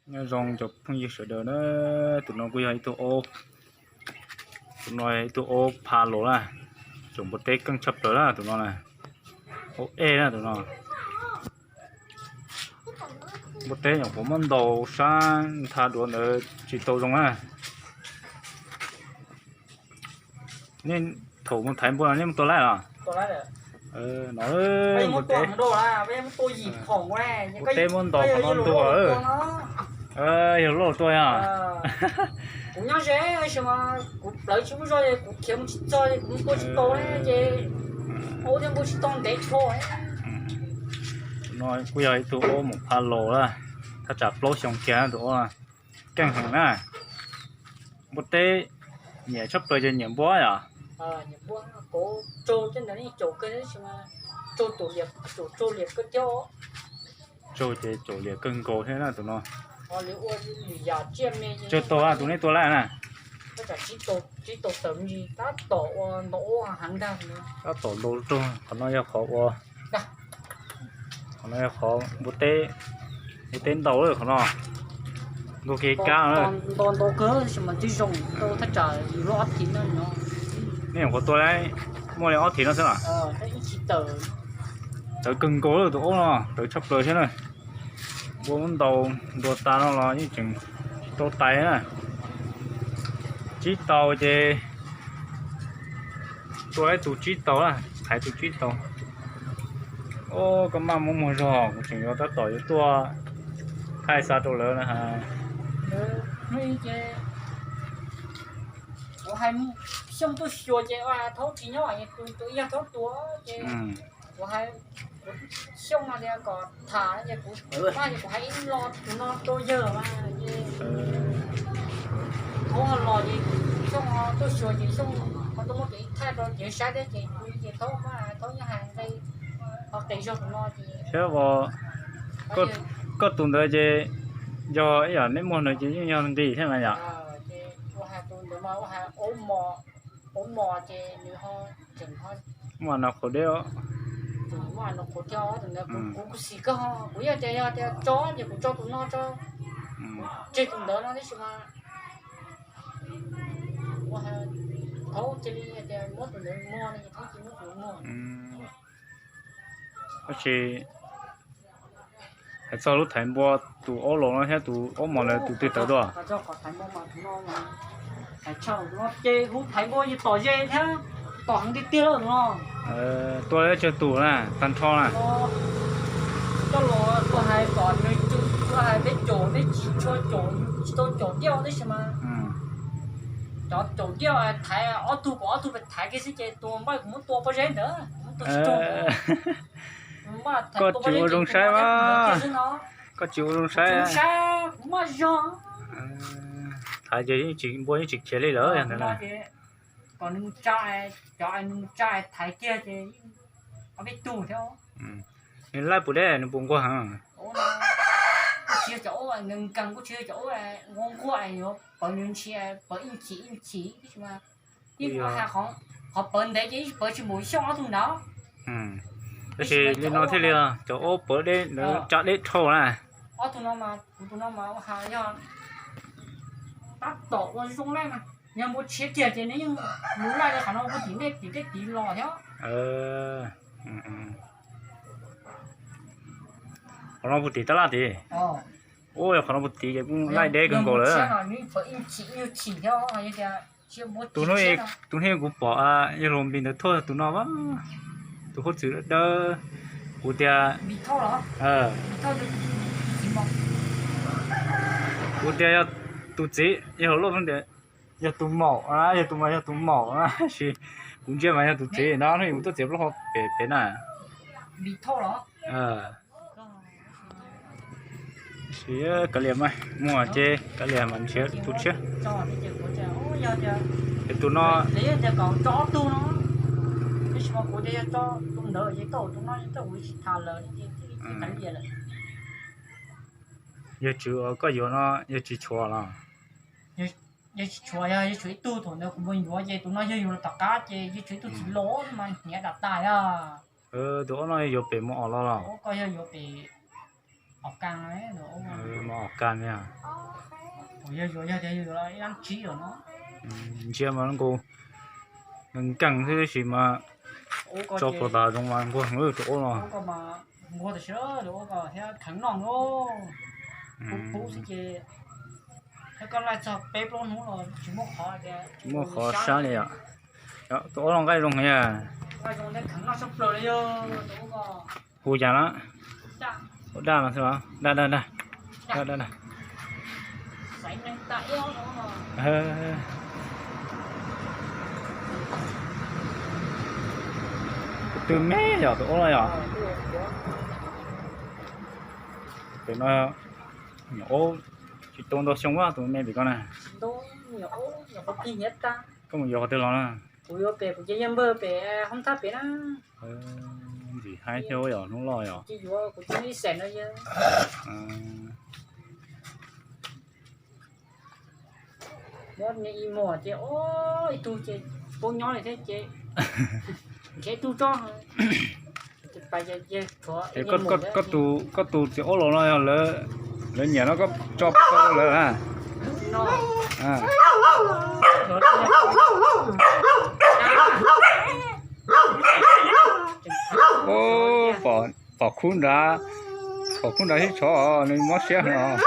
Nyob zoo cov phooj ywg sawv daws na, tus no kuj yog ib tug, tus no ib tug aub pha los na, tsoom npua teb keej tshaj plaws na tus no na, aub ej na tus no. Npua teb nyuam qhuav muab ntaus sab ntha duav ntawd tsis tau zoo na. Nej thaum mus thaiv npua no nej muab tua laij los? No, npua teb muab ntaus qhov no ntuag. Yog loj tuaj yog. No kuj yog ib tug aub mus pha los na, thaj tsam plaub xyoo kiag tus aub, keej heev na. Npua teb nyiam tshaj plaws ces nyiam npua yom. Tsaug ces caum liam kawg nkaus thiab na tus no. Tsawg tau tus nej tua laij na? Tab tom ntau raug, qhov no yog qhov ua, qhov no yog qhov npua teb, npua teb ntau lawm qhov no, nkaug kev kab na. Nej nyuam qhuav tua muaj li ob thiv no xwb los? Tawv kawg nkaus lawm tus aub no, tawv tshaj plaws thiab na. Npua muab ntaus ntuag tas no los yeej tseem tsis tau tais na. Tsib tau ces tua ib tug tsib tau na, thaiv tus tsib tau. Koj maj muab muag zog, kuv tseem yuav tab tom yuav tuaj thaij xa rau lawv na. Kuv hais Xyooj tuaj xyuas ces ua thaub tsis nyob, tus ib yog thaub tua ces kuv hais Xyooj no tias kom tham ces kuv, kuv hais ib lo tus no rau yawg mas ces thaub ho los ces Xyooj tuaj xyuas ces Xyooj ho tuaj muab tus ib thaij rau ces saib thiab ces kuv ces thaub, thaub nyob hais nqe ho qis zog tus no ces. Koj tus ntawd ces yog ib yam neb muag ntawd ces yeej yog nqis thiab mas yom. Ua hais tus ntawd mas ua hais aub mos ces nws ho tseem ho muaj no qhuav deb, muaj no qhuav thiab tus ntawd kuv xim kawg ho kuv yeej tias yog tias tso ces kuv tso tus no tso, tseg tus ntawd no tab sis mas ua hais thaub cia li tias muab tus ntawd muag no ces thaub cia li muab tus ntawd muag. Tab sis hais txog lub thaiv npua, tus aub laus no thiab tus aub mos ntawd tus twg tawv dua? Ces kuv thaiv npua yus tom ze thiab tom heev tiag tiag lawm no. Tua dab tsawg tus na tag nrho na? Coj los tua hais kom nws, tua hais peb caum peb tsis tshua caum, yus tsis tau caum diaj tab sis mas cov caum diaj thaiv ob tug kom ob tug thaiv kiag xwb ces tus npaj kuv muab tua pob zeb ntawd, kuv muab tua tsis raug. Koj tsis ua zoo saib mas, koj tsis ua zoo saib, kuv maj zog. Thaiv ces npua yeej tsis khiav li lawm ntawd na. Kom nws mus tsa, cov nws mus tsa thaiv kiag ces ob peb tug thiab. Nws laij puas deb, nws puas nquag heev? Kuj tsis yog cov aub nkeeg, kuj tsis yog cov aub nquag nquag yuav pawv nws ntshis, pawv ib ntshis ib ntshis tab sis mas yeej ua hais qhov pawv ntev ces yeej pawv tsis npaum Xyooj ob tug ntawd. Tab sis li no thiaj li cov aub pawv deb ntawd tsa deb dhau na. Ob tug no mas, kuv tus no mas ua hais yog tab tom ua zoo laij mas yog npua tshiab kiag ces nws yeej mus laij li qhov no puag tim nej tim tej tid los thiab. Qhov no puag tim tab laj tid. Ua qhov no puag tid ces kuj laij deb kawg nkaus lawm. Tus hnub kuv pom yawg laus Npis ntawd thuaj tus no, tus huab txwv dawb, kuv tias, kuv tias yog tus txiv, yawg laus Npis tias yog tus maum, yog tus mas yog tus maum, tab sis kuv ntsia mas yog tus txiv no, hnub kuv tuaj txiav plaub hau pem pem na. Tab sis kav liam mas, muaj ces kav liam mas nrhiav tus tshiab. Es tus no, yawg tswv koj yuav no yawg tsis tshuav los? Yawg tsis tshuav, yog yawg tshuav ib tug thaum ntawd kuv mus yuav ces tus no yog yus los tom qab ces yawg tshuav ib tug txiv laus mas hniav dam tas yog. Tus aub no yuav pem mus om los los? Koj yog yuav pem om kas, mus om kas. Yog yuav yog tias yuav ib lab tsib lawm no. Ntsia mas nkaus nkeeg xwb tab sis mas tso puas tas zoo mas nquag heev tus aub no. Nquag tam sim no tus aub ko thiab kheev noj no. Pub pub xwb ces thiab koj laij txog peb plaub hnub los tsis muaj qhov tias, tsis muaj qhov sab li yom. Tus aub no nqaij zoo heev yom. Nqaij zoo thiab kheev noj tshaj plaws li yog tus aub ko. Hu cas no? Hu daj no xwb los? Daj daj daj. Daj daj daj. Tus twg me yom, tus aub no yom? Pem no nyuam aub tsis tau ntau xyoo a, tus me pem ko na. Koj mus yuav qhov twg los na? Kuv yuav pem kuv ces yog npawg pem hoob thab pem na. Ntxim haib thiab yom, hnub loj yom. Ces yuav kuv ces ib xees no yog. Muab ib muag ces ib tug ces paub nyob li thiab ces nrhiav ib tug tso. Koj tus txiv aub los no yog lawv nyiam no koj tso pub rau lawm na. Pom khub nrad, pom khub nrad sib tshov nws mob siab heev os.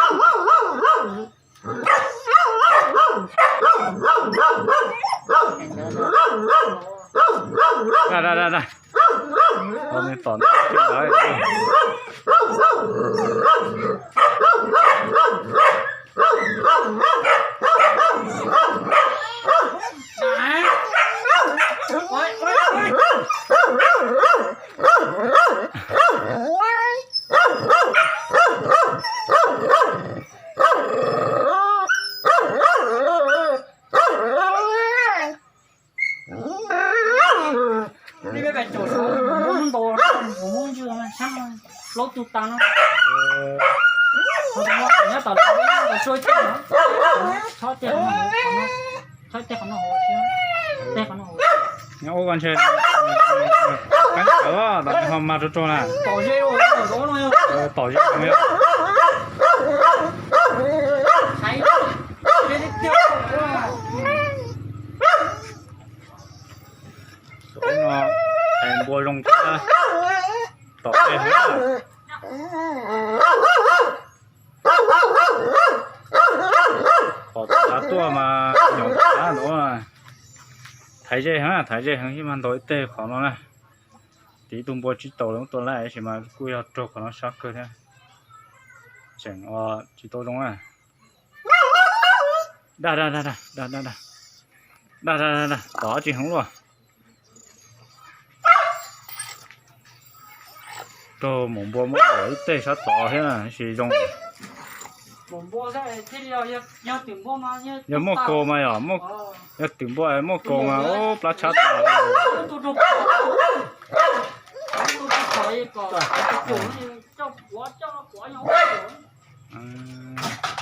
Daj daj daj daj. Ua nws tom ntej nrad. Ib peb pais caum saud kuv muab ntau, kuv muab ntsia saib plaub tug tas no. Nyob tom lawv tau suab coj no, chob tej qhov no, chob tej qhov no hauv, tej qhov no hauv. Nyob ua ntshe qeeb cawv tom nws ho mag rau rau na. Tom ze, tom ze. Tus aub no hais npua zoo thiab, tom ze heev. Pom tus nrad tuaj mas nyom nrad ntawd, thaiv ze heev, thaiv ze heev, ib mag ntaus ib teg qhov no na. Tiv ib tug npua tsib taus lawm tua laij tab sis mas kuj yog raug qhov no sab kawg thiab. Tseem tsis tau zoo na. Daj daj daj daj daj daj daj daj daj, tom dab tsi heev luaj. Raug maum npua muab ib teg sab tod thiab tab sis zoo. Yog muaj kaus mas yom, yog twm npua muaj kaus mas ub plab tshab tas.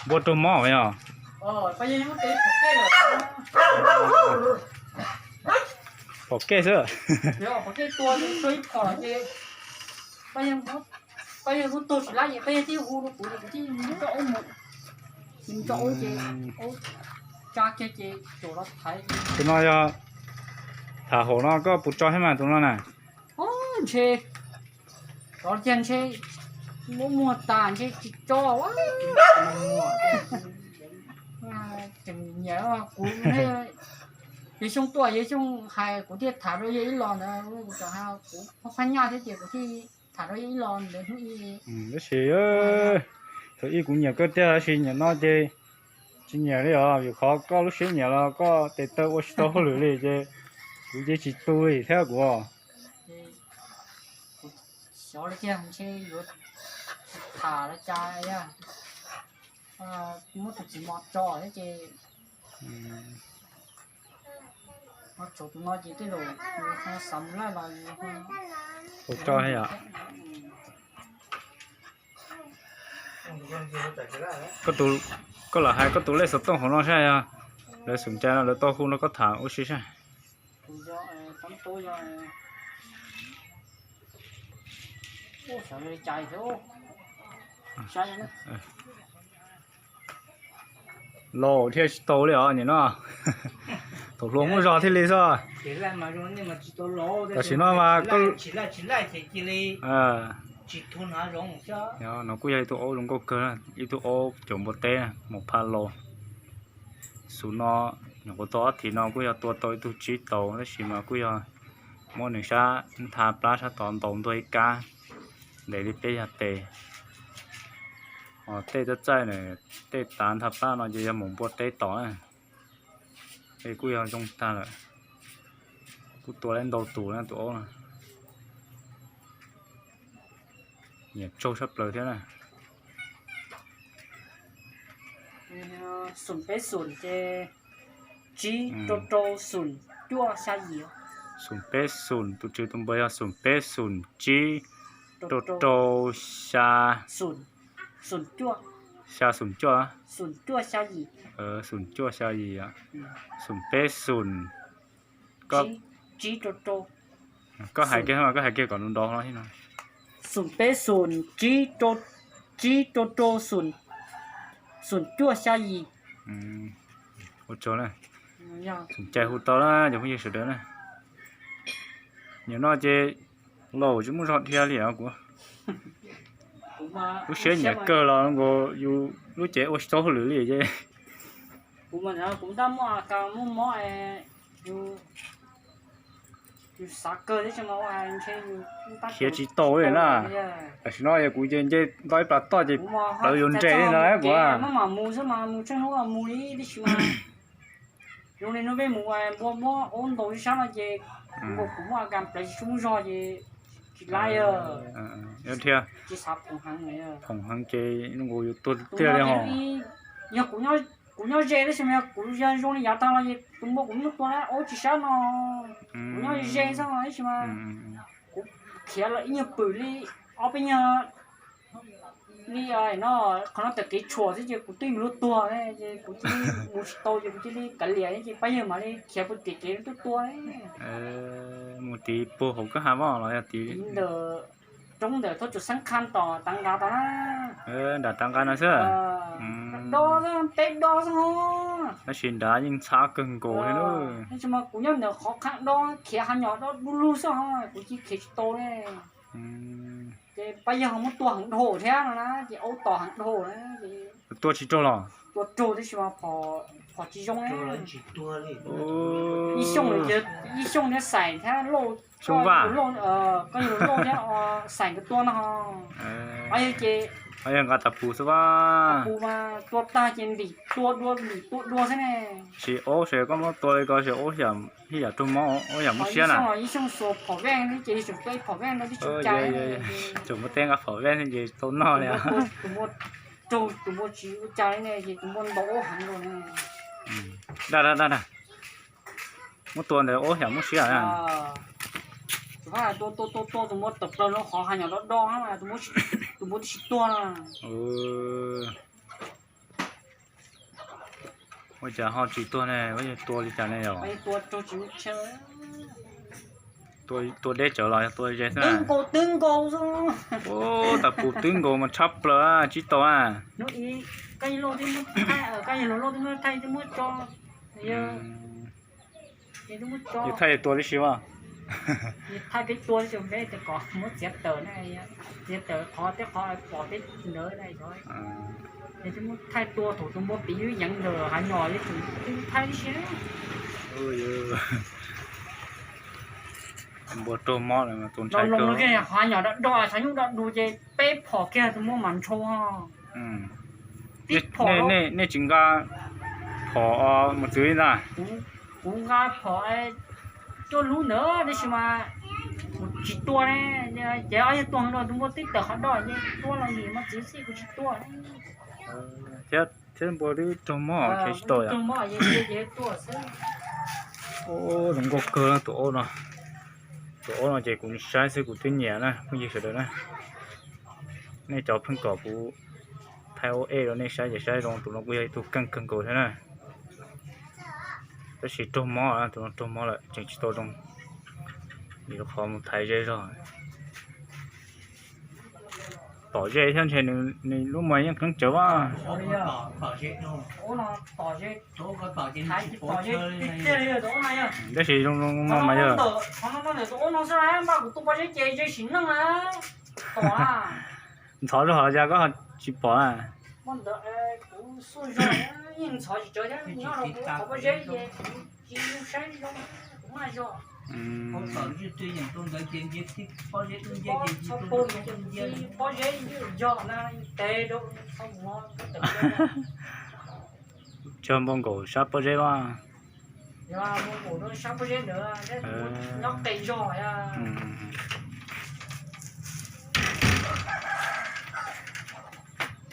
Npua raug mob yom. Pom kev xwb. Tus no yog tham hauv no koj puas tso thiab mas tus no na? Ntshe, tov tiag ntshe muab muag tas ntshe tsis tso. Tseem nyiam kuv, yawg Xyooj tuaj yawg Xyooj hais kuv thiaj tham rau yawg ib los ntawd, kuv tseem hais kuv phab nyaj thiab ces kuv thiaj tham rau yawg ib los ntawd hnub ib. Tab sis thaum ub kuv nyiam koj tiag tab sis nim no ces tsis nyiam li os, vim qhov koj lub siab nyiam los koj tes taw ua tsis tau hauj lwm li ces kuv ces tsis tu li thiab kuv. Xyov li tiag ntshe yuav tham li cas, muab tus txiv mos tso thiab ces, tshuav tus no ces tej zaum yus ho xav mus laij los yus ho tso thiab yom. Koj lam hais koj tus lej xov tooj hauv no saib yog lawv xum cai no lawv tau hu nrog koj tham ua si saib. Laus thiaj tsis tau li os nim no. Thaum hluas muaj zog thiaj li xwb. Tam sim no mas no kuj yog ib tug aub zoo nkauj kawg, ib tug aub caum npua teb mus phaj laus. Xus no nyuam qhuav tau ob thiv no kuj yog tua tau ib tug tsib tau, tab sis mas kuj yog muab nws sab ntha plab sab tod ntaus ntuag ib kab, ntev li peb yag tes. Ho tej txaij txaij na, tej tav ntha plab no ces yog mus npua teb tom na. Tej kuj yog zoo tag lawm. Kuj tua tau ntau tus na tus aub no. Nyiam tsaug sab plaws thiab na. Xoom peb xoom ces tsib rau rau xoom cuaj xya yim. Xoom peb xoom, tus tswv tus npawg yog xoom peb xoom tsib rau rau xya, xya xoom cuaj, xoom cuaj xya yim, xoom peb xoom. Koj hais kiag, koj hais kiag kom nrov nrov no. Xoom peb xoom tsib rau rau xoom cuaj xya yim. Ua tsaug na. Xoom cai hu tau na cov phooj ywg sawv daws na. Nim no ces laus tsis muaj zog dhia li os kuv. Lub siab nyiam kawg los nkaus yus lub cev ua tsis tau hauj lwm li ces. Kuv mas kuv ntaj muaj kas muaj mob, yus xav kawg thiab, khiav tsis tau li na. Tam sim no yog kuv ces nce ntau ib plas toj ces plawv yuav nres li ntawd kuv. Maj mam mus xwb mas mus tsheej hnub mus li tib si mas. Zoo li hnub peb mus npua muab aub ntaus ib sab no ces kuv muaj kas plawv tsis tshua muaj zog ces tsis laib. Tsis xav phoom heev, phoom heev ces zoo nkaus yus tuag tiag li hos. Yog kuv nyob ze tab sis mas yog kuv yog zoo li yav tag los ces tus npua kuv muab tua na aub tsis sab no. Kuv nyob ze xwb tab sis mas kuv khiav los ib nyuag pwm li ob peb nyuag li no, qhov no tawm kev tshuam xwb ces kuv twb mus luag tuag ces kuv cia li mus tsis tau ces kuv cia li kav liam ces pab yawg mam li khiav pw tim kev tuaj tua. Mus tid puag hauv kwj ha vaj los yog tid ntawm roob ntawm thaj tsum xeeb qha tom tav nqav tod na. Nram tav nqav no xwb. Do xwb, peb do xwb ho. Tab sis nrad yeej ntxhab kawg nkaus li. Tab sis mas kuv nyob ntawm qhov qhab do khiav ha nyom do du lug xwb ho, kuv cia khiav tsis tau li. Ces pab yawg ho muab tua heev dhau thiab no na, ces aub tom heev dhau na. Tua tsis raug los? Tua raug tab sis mas phom tsis zoo. Ib xyooj, ib xyooj thiab xaim thiab lauj, koj yug lauj thiab xaim nkawd tua no. Pab yawg ces, pab yawg nqa tas pus xwb, tas pus mas tua tag ces ntim tua dua ntim tua dua xwb ne. Tab sis aub ces koj muab tua li ko ces aub yam raug mob, aub yam muaj siab na. Ib xyooj xuas phom vej ces tseem tua phom vej no tib tsis ua cas. Tseem muaj teb nqa phom vej ces tau noj li. Tus npua raug, tus npua tsis ua cas li ne ces tus npua ntaus aub heev li ne. Daj daj daj, muab tua ntawd aub yam muaj siab na. Tus tua tua tua tus npua tawm plaws loo qhov ha nyom do do, tus npua twb tsis tuag na. Ua cas ho tsis tuag ne, ua yog tua li cas ne yog? Tua deb tsawv los yog tua ze xwb? Twb nkaus xwb. Tas pus twb nkaus mas tshab plaws, tsis tau a. Koj yog luag twb muab thaij, twb muab tso. Yus thaij tua tib si as. Yus thaij peb tua tib si, peb tias kom muab txiav taws na, txiav taws qhov tej qhov pom peb ntawd na. Yus twb muab thaij tua thaum tus npua piv yeev ntawm hav nyom, yus twb thaij tib si. Npua raug mob lawm tus ntshai kawg. Qhov nyom do do, tshav nyuj do du ces peb phom kiag tus npua mas ntshau ho. Nej tsis nqa phom mus txwv li ntag? Kuv nqa phom cuaj lub ntawd tab sis mas kuv tsis tua ne. Ces yog tua heev los tus npua twb tawm qhov do ces tua los nim mas txwv xwb, kuv tsis tua. Thiab npua twb raug mob, khiav tsis tau yom. Zoo nkauj kawg tus aub no. Tus aub no ces kuv saib xwb kuv twb nyiam na phooj ywg sawv daws na. Nej cov pheej kom kuv thaij aub ej rau nej saib ces saib zoo, tus no kuj yog ib tug keej kawg nkaus thiab na. Tab sis raug mob, tus no raug mob lawm tseem tsis tau zoo, vim rau qhov mus thaiv ze zog. Tom ze thiab ntshe nws lub muag yeej qeeb tsawv mas. Tab sis zoo zoo no mas yog. Ntxhov rau hov cas koj tsis pom na? Tsawg npau nkaum sab pob zeb mas.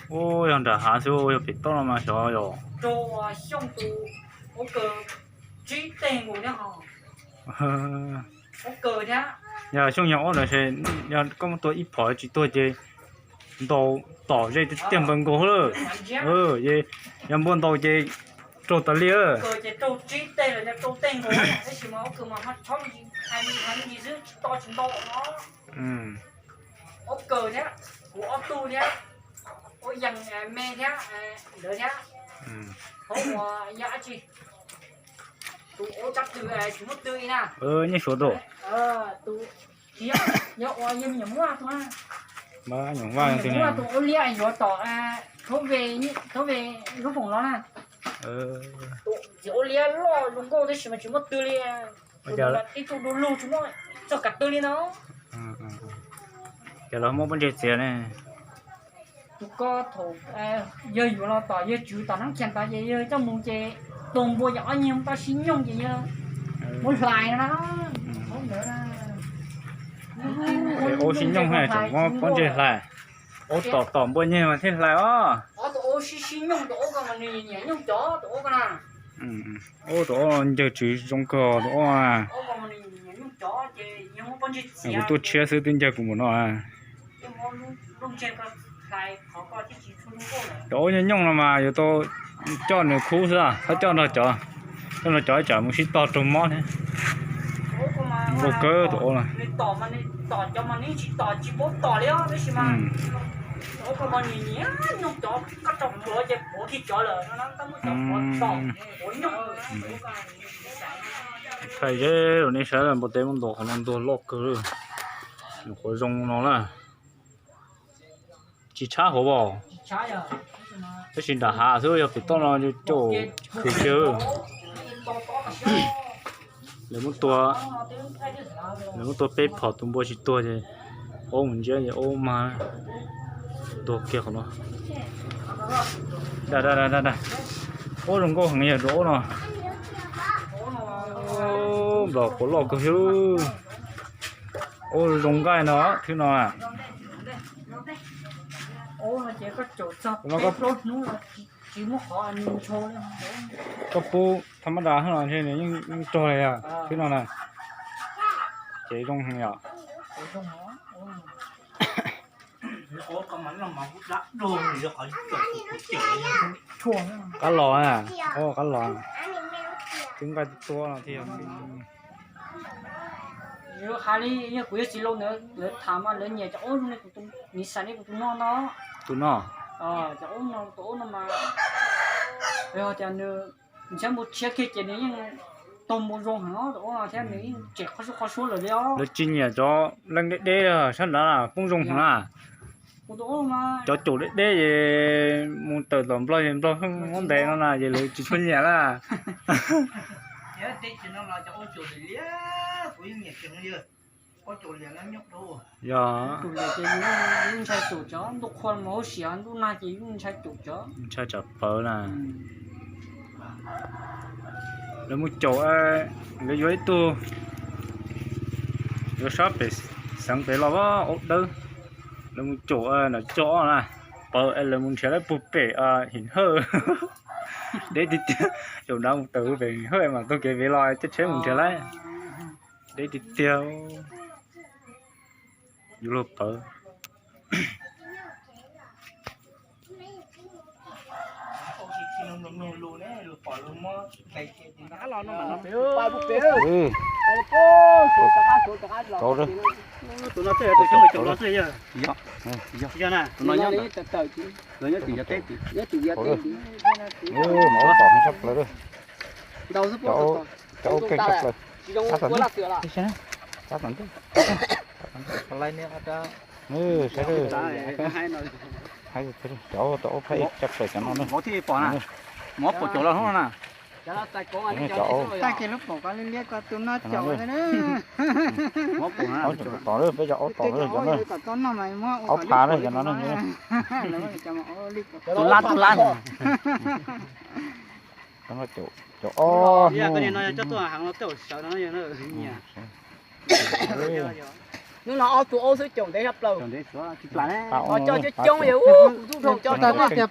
Ub, yog nram hav xwb, yog pem toj no mas xyov yog. Yog Xyooj yog ob ntawd, yog koj muab tua ib phom tsis tuag ces ntaus tom ze tiag tiag npaws nkaus lawm. Yog npua ntaus ces raug tas li. Ob kaw thiab, kuv ob tug thiab, ua yees me thiab, ntawd thiab, hauv uas yog dab tsi, tus ua tsab tw tsis muaj tw li na. Nyob suav tus, tus yog ua yog me nyuam muaj tus na, me nyuam muaj tus ua liab yuav tom, thab ve, thab ve lub foom los na. Tus txiv ua liab loj zoo nkauj tab sis mas tsis muaj tw li. Tib tug du lug tsis muaj txog kav tw li no. Ces los muab pob ntseg txiav ne. Tus ko thaum yawg yuav los tom yawg tswv tom Nab Khias ntawd ces yawg coj mus ces tus npua ces ob nyuag tau sib nyooj ces yawg muab hlais no na. Ua sib nyooj tseem muab pob ntseg hlais. Ua tom tom npua nyeg mas thiaj hlais os. Ua tus ua sib sib nyooj tus ua ko mas nws nyiam nyooj cov tus ua ko na. Ua tus ua ncawg tswv zoo kawg tus ua. Kuv tuaj tshiab xwb twb ncawg kuv mus no. Tus ua nyooj nyooj no mas yuav tau coj nws khub xwb, txhob coj nrog cov, coj nrog cov ib tsam mus sib tog raug mob thiab. Npau kawg tus ua no. Thaij ze rau nej saib lawm, npua teb muab ntaus qhov no ntuag loj kawg, nyuam qhuav zoo no na. Tsis tshab hauv as, tab sis nram hav xwb, yog pem toj no caum kawg. Lawv muab tua, lawv muab tua peb phom tus npua tsis tuag ces ob mus ntsiab ces ob mag tuag kiag qhov no. Da da da da da. Ub, zoo nkauj heev yog rau ob no. Nplos quav loj kawg thiab. Ub, zoo nqaij no, thwb no. Koj pub thab mab das no ntshe nws yeej rog li, thwb no na. Ces zoo heev yom. Qab los, qab los, twb nqaij tua no thiab. Hais li yog kuv yog txiv laus ntawd lawv tham mas lawv nyiam cov ub zoo li kuv, nws xav li kuv tus no no. Tus no, cov ub no, tus ub no mas yog tias nws ntshe mus tshiab kiag ces nws yeej taug npua zoo heev os, tus ub no thiab nws yeej tsem qhov suab qhov suab lawm li os. Lawv tsis nyiam cov leej deb deb sab nrad poob zoo heev na. Cov caum deb deb es mus tawm tom nplog es nplog muab ntes no na ces lawv tsis tshua nyiam na. Yog tus liam ces yus yeej ntshai caum cov, ntuj qhua mus hauv siav ntuj nag ces yus yeej ntshai caum cov, ntshai tsam pawv na. Lawv mus caum, lawv yuav ib tug, yuav sab pem xeev pem los aub dawb, lawv mus caum nram coj na, pawv es lawv mus nrhiav lawv puag pem him hawj. Deb tiag tiag, caum nrad mus tawm pem him hawj mas taug kev pem los coj tsheb mus nrhiav lawm. Deb tiag tiag, yuav luag pawv. Tus no twb yog tus xyoob caum los xwb yog. Yog na, tus no nyob tim yav teb tim. Cov aub txawv tshaj plaws. Cov aub phem ib tshaj plaws. Cov aub phem ib tshaj plaws cov no. Muab pom cov los hnub no na. Cov aub. Aub tom, peb cov aub tom, cov no. Aub pha na cov no. Tus lab tus lab. Cov aub. Hnub no ob tug aub xwb caum ntev tshaj plaws. Cov coob coob yog ub kuv tub dhau cov coob.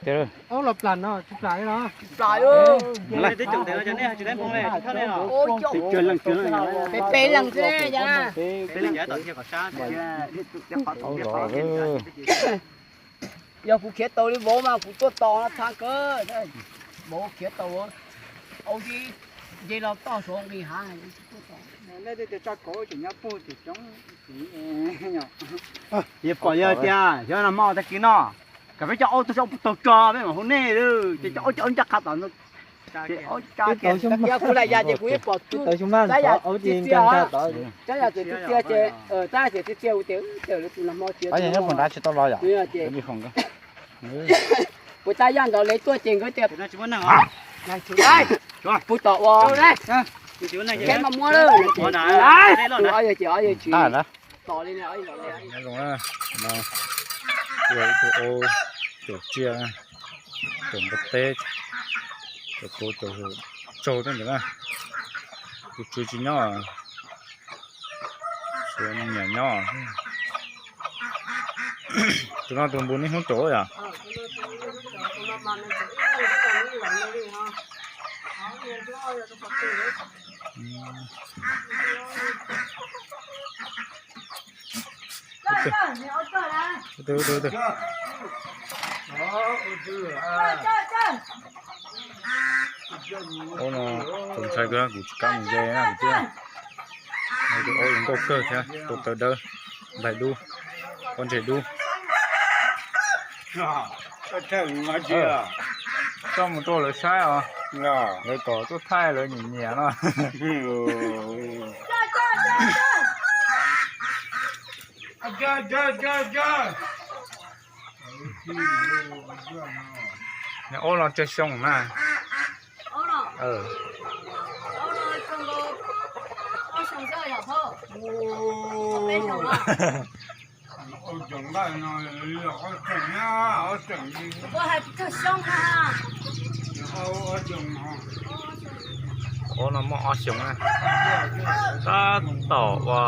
Aub los plam no tsis plam li no. Peb leeg xwb. Yog kuv khiav taus li vauv mas kuv tuaj tos no txhab kawg. Vauv khiav taus, aub tib nce los toj suav nqis hav. Yeej pom yog tias xyov no hmo tag kis no kom peb cov aub tuaj saib taug tso peb mam hu nej, ces cov aub cov aub ncaj qha tom no. Ces aub tsa kiag. Yog kuv lam yam ces kuv yeej pom tus, tab yam txiv txiaj, tab yam txiv txiaj ces, tab yam txiv txiaj kuv tias, tus no hmo txiv nyob puag nrad tsis tau los yom. Puas tab yaj ntawd le tuaj ces nkawd tias, puag tom ua, keb mas muab lawm. Ob yawg ces ob yawg tsis tom li. Ib tug aub caum tsiaj, caum npua teb, caum tuav caum tsaug tej ntawd na. Tus tswv tsis nyob, tshuav niam nyob. Tus no tus npus niaj hnub caum yom? Aub no tus ntxhais kawg kuv tsis kam mus ze na kuv twb. Tus aub zoo nkauj kawg thiab, tus taw dawb, nplaig dub, pob ntseg dub. Coj mus rau lawv saib os, lawv kom tuaj thaij lawv nyiam nyiam no. Aub no tsawg xyoo na? Aub no muaj ob xyoos na. Tab tom ua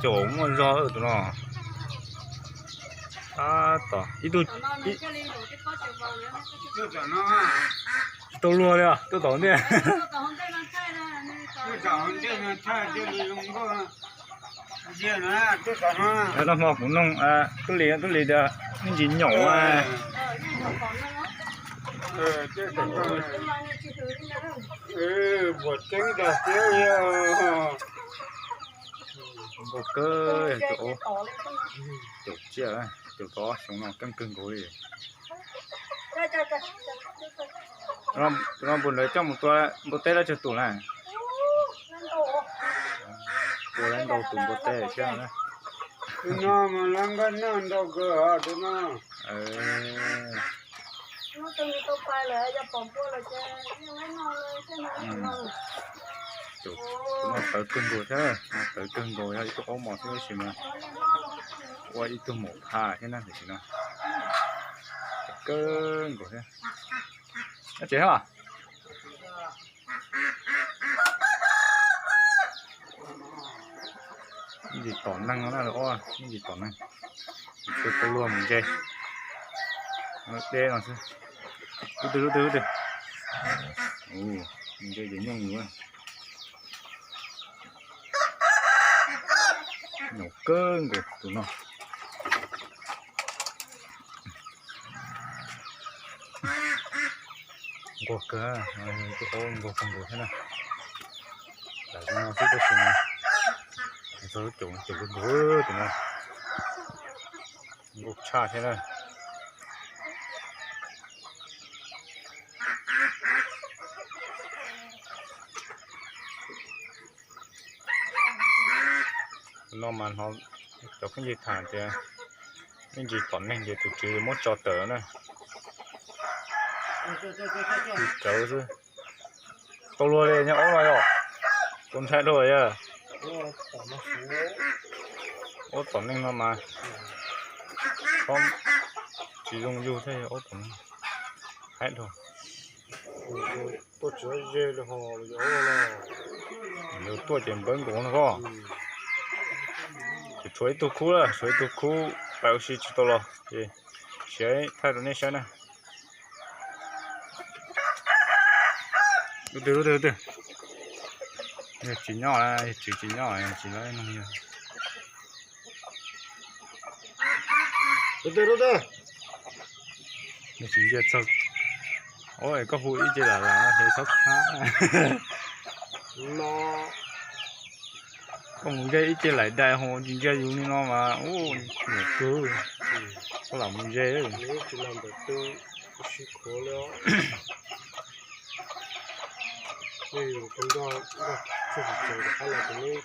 caum muaj zog tus no. Tab tom ib tug, tsis tau luag li os, tuaj tom ntej. Nag hmo kuv noog tub li, tub li tias me ntsis nyaum. Nkaus kawg, caum tsiaj, caum tau ob xyoos no keej kawg nkaus li. Tus no puas lawv coj mus tua npua teb dab tsawg tus na? Tua lawv ntau tus npua teb thiab na. Tus no tawv kawg nkaus thiab, tawv kawg nkaus, yog ib tug aub mos xwb tab sis mas ua ib tug maum pha thiab na, tam sim no tawv kawg nkaus thiab. Tsev os. Ntsis tom neeg no na, ntsis tom neeg. Tus tau luag mus ntse. Deb no xwb. Lub twg lub twg lub twg. Ntse ces nyooj yus. Nyaum kawg nkaus tus no. Nquag kawg, tus aub nquag kawg nkaus thiab na. Lawv no xwb tab sis txog lub caum caum kawg nkaus tus no. Nquag tshaj thiab na. No mas hnov cov phooj ywg tham tias me ntsis tom neeg ces tus tswv muab tso tawm na. Rawv xwb. Tau luag li nyob aub no yom? Tau ntshai dua yog aub tom neeg no mas tsis zoo yug thiab yog aub tom neeg. Haib dua. Yus tuaj ces npawb nkaus no koj. Kuv tshuav ib tug khub lawm, tshuav ib tug khub pais ua si tsis tau los ces siav thaij rau nej saib na. Lub twg lub twg lub twg? Yog tsis nyob, yog tsis tsis nyob, tsis los no yog. Lub twg lub twg? Nws tsis ntsia txog. Ua koj hu ib ce lam lam es txhob khab. No koj mus ze ib ce laim dais ho tsis ntsia yus li no mas ua niam kawg. Koj lam mus ze. Tsis los ntawm twg, kuv sib khuav li os. Nej yus tus nrog nrog txog tsis tseem rov qab los tus neb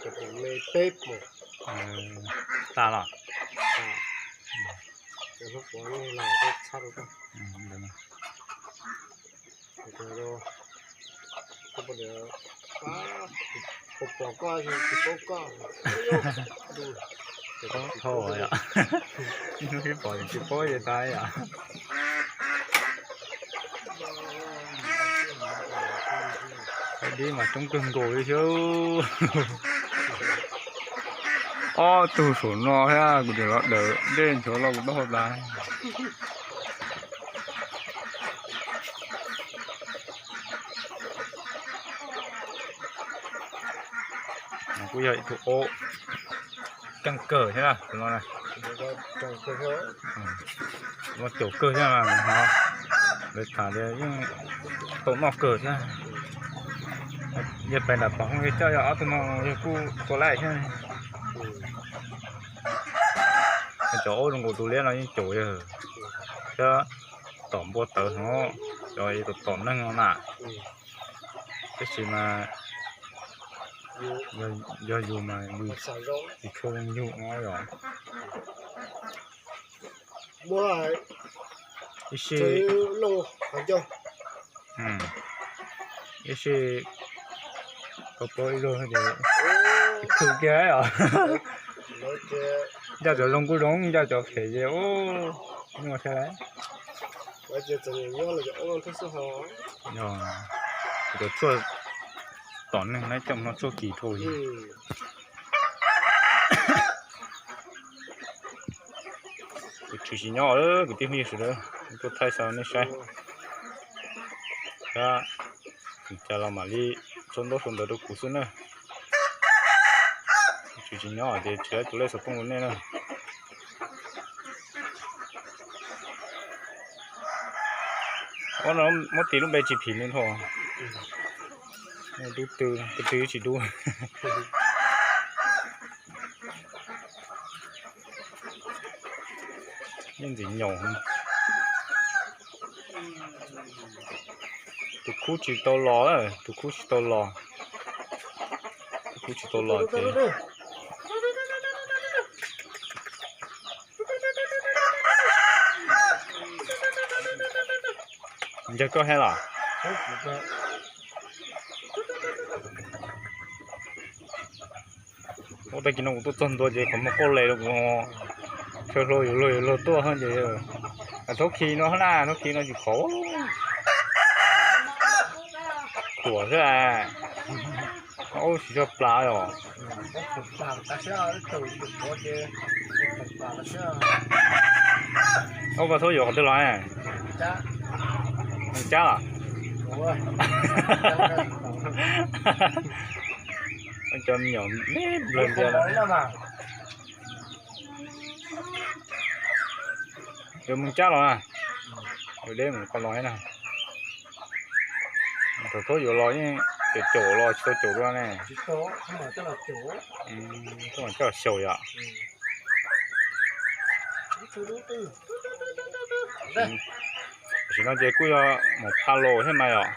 cov pom me peb pom. Tas los? Cov hlub puav nej los tej txhab rau koj. Pom pom koj tsis paub koj. Tsis paub yom. Ib hnub sib pom tsis paub ces tas yom. Dib mas coob kawg nkaus li thiab. Ob tug saum no thiab kuv tseem los dawm dej nchuav los kuv taub hau tas. Kuj yog ib tug aub keej kawg thiab tus no. Los caum kawg thiab mas hnov lawv tham tias yeej tau noj kawg thiab. Yog pais nram tom hoob yog coj yog ob tug no yog kuj tua laij thiab. Cov aub zoo nkaus tus liab no yeej caum yawg thiab tom npua tawv no, cov tom tom neeg no na. Tab sis mas yog yus mas yus tsis tshua zoo yus no yom. Ib sij, ib sij koj paub ib zaug ces khwv kiag os. Ncaj cov zoo kuj zoo, ncaj cov phem ces ub nyuaj thiab lauj. Cov tshuaj tom neeg na coj mus noj txuj kis dhau li. Kuv tshwm sim nyob kwv tij phooj ywg sawv daws, tuaj thaij xa nej saib. Cas los mam li tso ntaub sau ntawv rau kuv xwb na. Tshwm sim nyob ces tsis tau tus lej xov tooj rau nej na. Ua no muab tis lub npe tsis phim li dhau. Dub tw, tw tsis dub. Yeej ntxim nyaum. Tus khub tsis tau los, tus khub tsis tau los. Tus khub tsis tau los ces ntag koj thiab los. Ua tag kis no kuv tuaj txog ntua ces qhov muag qauj les rau kuv, chaw hlau yuav luag yuav luag tuaj ces, thaub khi no na, thaub khi no tsis khov, khuam xwb. Ub, tsis tshua plas os. Ub, koj thaub yuav qhov twg los? Cab los? Cov me nyuam me nplawg ntiag. Yuav mus cab los na. Deb mus qhov los na. Thaum thub yuav los yeej caum caum los tsis tau caum dua ne. Tsis mam coj los xyaum yom. Tam sim no ces kuj yog mus pha los thiab mas yom.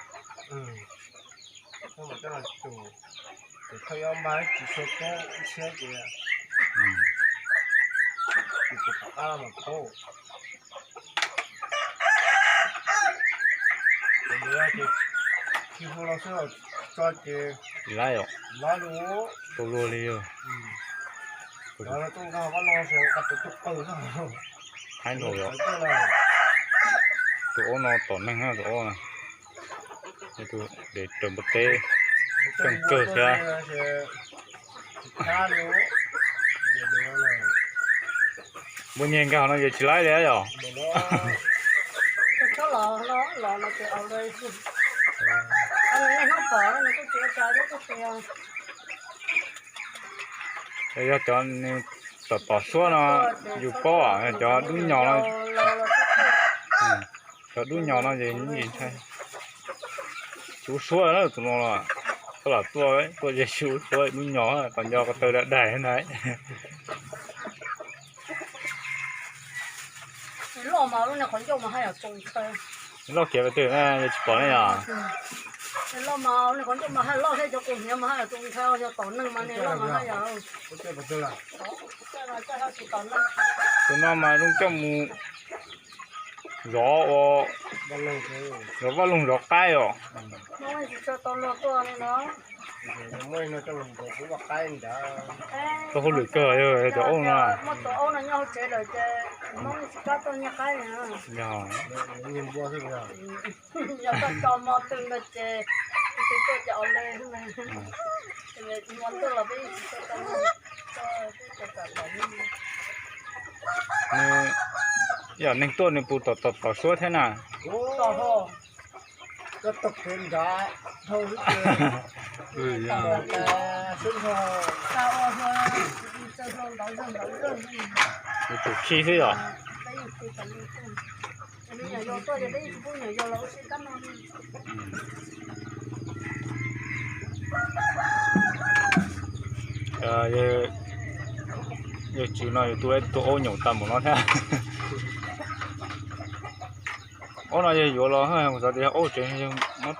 Tsis laib os, tau luag li os. Haib nkaus yom. Tus aub no tom neeg na, tus aub na. Tus dev raws npua teb, coob kawg thiab. Npua nyeg nkag no ces tsis laib li yom. Yog cov tom tom suab no yus paub, cov dub nyos no, cov dub nyos no ces ntshai. Tsis ua suab na, tus no los txhob lam tuaj, tuaj ces tsis ua suab, dub nyos, qhov ncauj ko taw daig daig na. Loj kiag pes twg na yog tsis pom ne yom. Tus no mas zoo coj mus zov ua, zov vaj loog zov qaib os. Tau hauj lwm kawg yog cov aub no. Nws yog neeg tuaj nws puas tom tom tom suab thiab na. Tus khi xwb yom. Yog tswv no yus tu ib tug aub nyaum tag npaum no thiab. Aub no yog yuav los kuv xav tias yog aub tsev, muab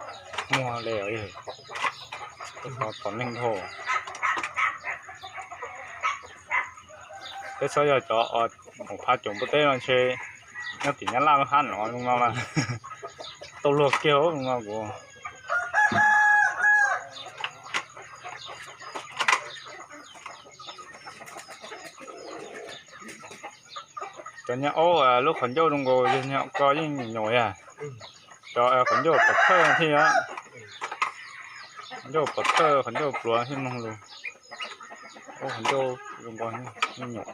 muag le os. Tom neeg dhau. Peb txhob yog cov mus phav caum npua teb no ntshe nyob tim Nyab Laj hab no zoo no na. Tau luag kiag zoo no kuv. Cov nyuag aub lub qhov ncauj zoo nkaus yog nyuag ko yeej nyuam nyuam yag. Cov qhov ncauj pov thawj thiab, qhov ncauj pov thawj qhov ncauj pluav thiab mloog lus. Aub qhov ncauj zoo nkaus yeej nyuam.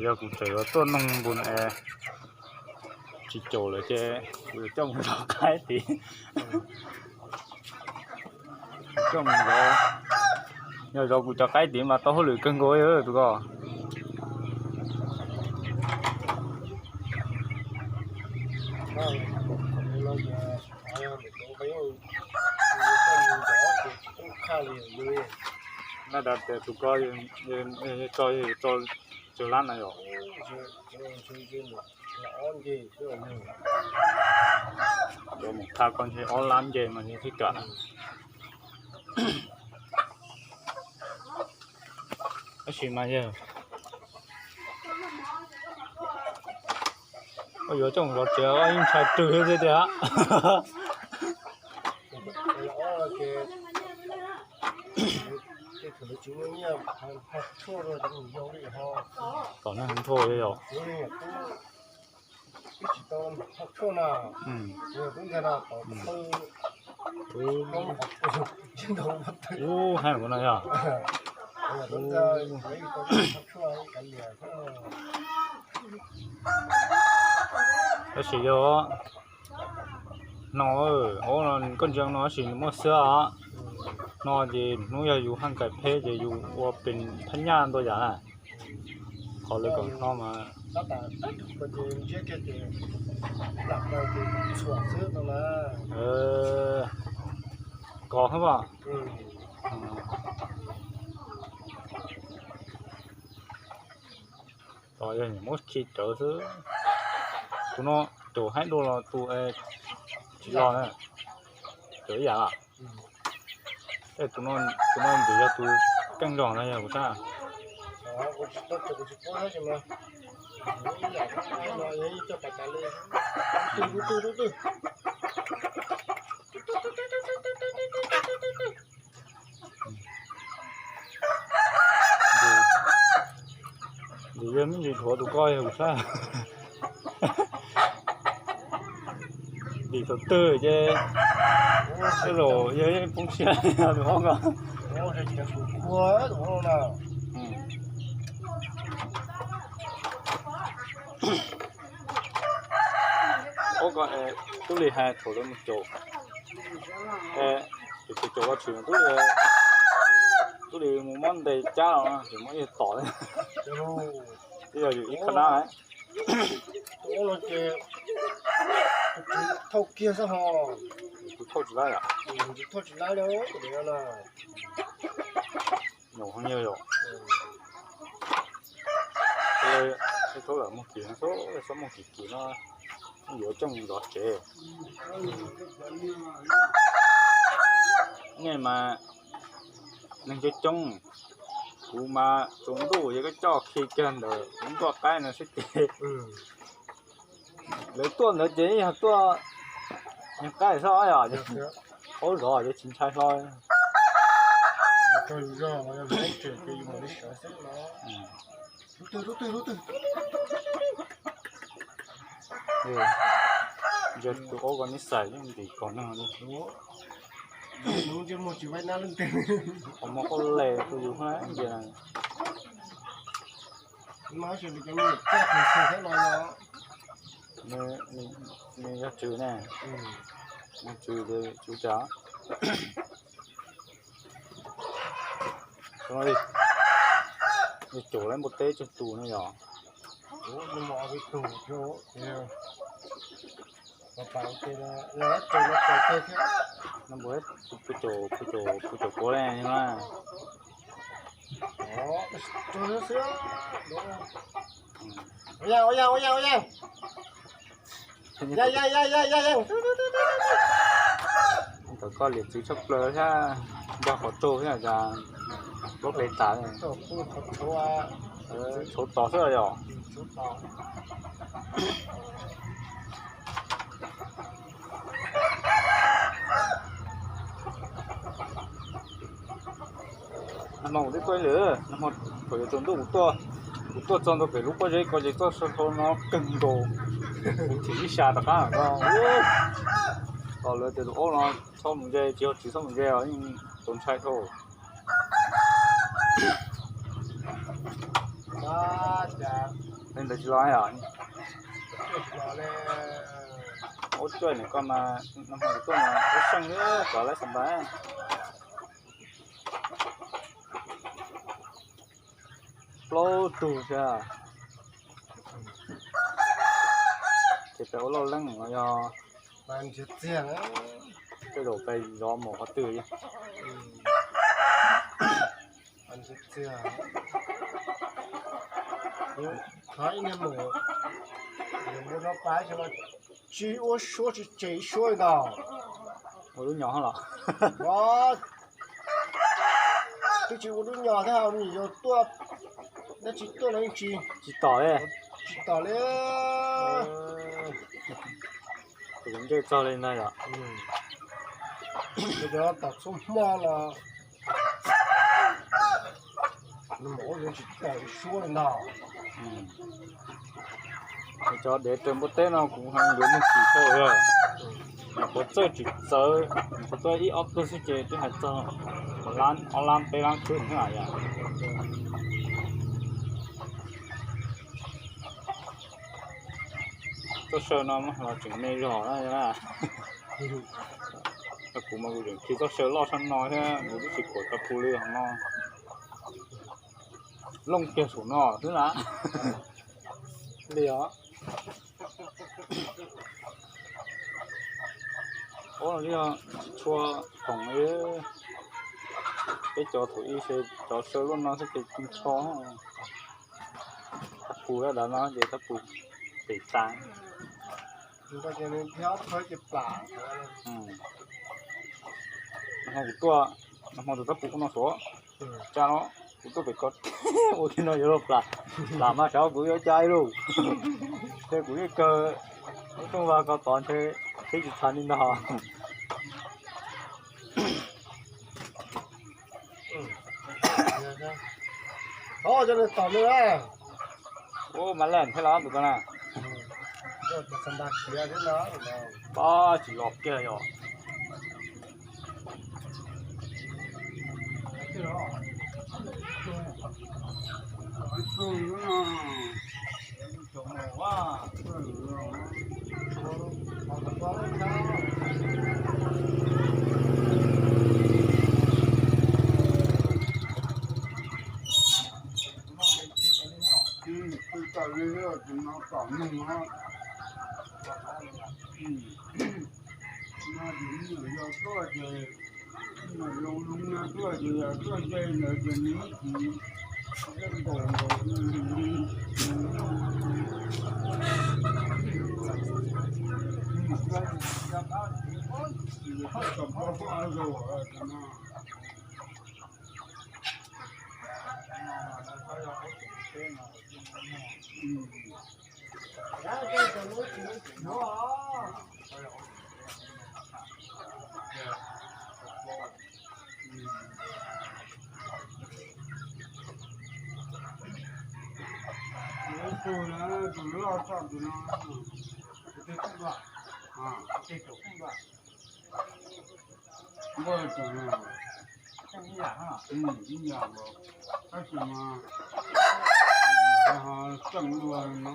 Yog kuv tseem yuav tuaj noog npus es tsis caum lawm ces kuv yuav coj mus zov qaib tid. Coj mus zov, yog zov kuv cov qaib tid mas tau hauj lwm kawg nkaus tus ko. Laj dav tias tus ko tso, tso tsawg lab na yom. Cov mus tha ko ntshe ob lab nce mas thiaj kam. Tab sis mas yog yuav coj mus zov tsev yeej ntshai twg thiab tiag. Tom neeg nthuav li yom. Ub, hais no yog. Tab sis yog no, koj ntsia no tab sis nws muaj xwb os. No ces hnub yog yus haj nkais pheb ces yus ua pes phab nyaj ntau yam na. Qhov lawv kom no mas kos xwb as. Tos yog muab khi rawv xwb. Tus no caum haib dua los tus tsis los na, caum ib yam lawm. Tus no ntxim yog tus keej zog na yog kuv sab. Nws yog me ntsis dhuav tus ko yog kuv sab. Dim thaum twg ces tej zaum yog poob siab tus ob ko. Ob ko tub li hais thaum lawv mus caum, caum caum ua tshwm tub li, tub li mus muab ntes cab los ces muab yawg tom. Twb yog yus ib qho dab. Thauj kiag xwb ho. Kuv thauj tsis laib yom. Thauj tsis laib li. Nyuam qhuav nyuaj yom. Thaum lawm muag kis no, txhob muag kis kis no, yuav coob zov tsev. Nej mas neeg coob coob, kuv mas tsaus ntuj yog koj coj khi kiag ntawm kuv nkuaj qaib no xwb ces lawv tuaj ntawd ces yog tuaj nyuag qaib xwb yom, aub zov ces tsis ntshai hlo. Ntsia tus aub ko neb xais yeej ntim kom no li. Qhov muag qauj les rau yus ntsia. Nws yog tswv ne, nws tswv ces tswv cas. Nws caum lawv npua teb tsawg tus no yog. No npua, kuv caum, kuv caum kuv le no. Ntawm koj liam txwv tshaj plaws thiab, nrog qhov tsaug thiab cas plaub hle tas. Tshauv tos xwb yom. Nag hmo kuv twb tuaj ib lwm, nag hmo thaum yuav tsaus ntuj kuv tuaj, kuv tuaj txog ntua pem lub pob zeb ko ces txoj saw hlau no kawg nkaus, kuv thim ib sab rov qab los ko. Tos lawv tias tus aub no txhob mus ze, tsis yog tsis txhob mus ze os, yeej txaus ntshai dhau. Li ntawd tsis los yom. Ub, cuaj niam koj mas nag hmo kuv tuaj mas ub seej li, cov lawv xav npas plaub tug thiab. Ces peb ua loj leej no yog tej zaum peb zov mus qhov twg. Tsis ua suab tsis tseg ib suab li ntag. Ua lub nyos los. Twb tsis ua lub nyos thiab, nws yuav tuaj, neb tsis tuaj los yeej tsis, tsis tom li. Tsis tom li. Kuv ntsej txog li ntag yom. Cov tom txhua hmo los nws mus ua yuav tsis tom ib suab li ntag. Cov dev raws npua teb no kuv hais yuav muaj tsis tau thiab. Nyuam qhuav txawj tsis txawv, nyuam qhuav txawj ib ob tug xwb ces twb hais txog lab, ob lab peb lab khwb thiab yom. Txoj saw no mas los tseem me zog na. Kuv mas kuv tseem khi txoj saw loj tshaj no thiab, kuv twb tsis khuam tau pus li hov no. Looj kiag saum no xwb na. Li os. Ub, tsis tshua khoom li. Peb cov thaum ub ces cov saw loj no xwb ces tsis ntsho. Thab pus lawm dav no ces thab pus pem tas. Nag hmo kuv tuaj, nag hmo tus thab pus ub no suav, tsa no, kuv tuaj pem ko ua kiag no yuav luag plam, plam mas xyov kuv yuav ua cas ib lub. Ces kuv yeej kawg lub rooj vag ko tod ntshe qhib tsis txha li ntag. Thov cov nws tom nws. Ub, mas leej thiab los tus ko na. Pob, tsis los kiag yom. Tus no tom neeg os. No ces nyuam yog tuaj ces, nyuam zoo zoo no tuaj ces yog tuaj ze ntawd ces nws ib chim nkaus nkaus li. Tus loj txog tus no, tus twg tseem dua? Npaj tseem, ib yam nkaus, tab sis mas ho tseem dua no.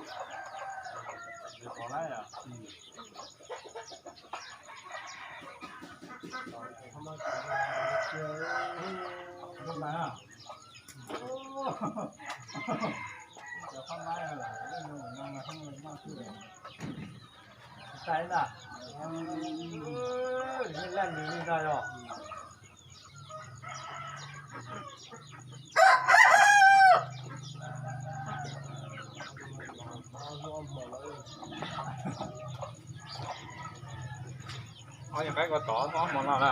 Ob yog qaib ko tod ob hmo no na.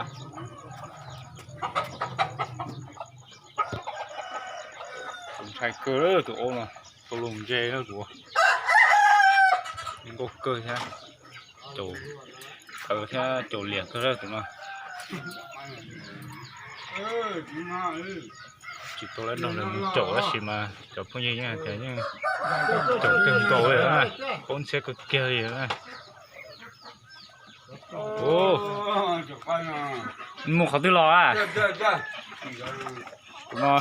Tus ntshai kawg tus aub no, tau lug ntse na kuv. Nkauj kawg thiab, caum tawv thiab caum liam kawg tus no. Tsis tau lawv nrog nws mus caum tab sis mas cov phooj ywg yeej hais tias yeej caum kawg nkaus li na, paub ntxhiab kawg kiag li na. Mus qhov twg los a? Tus no,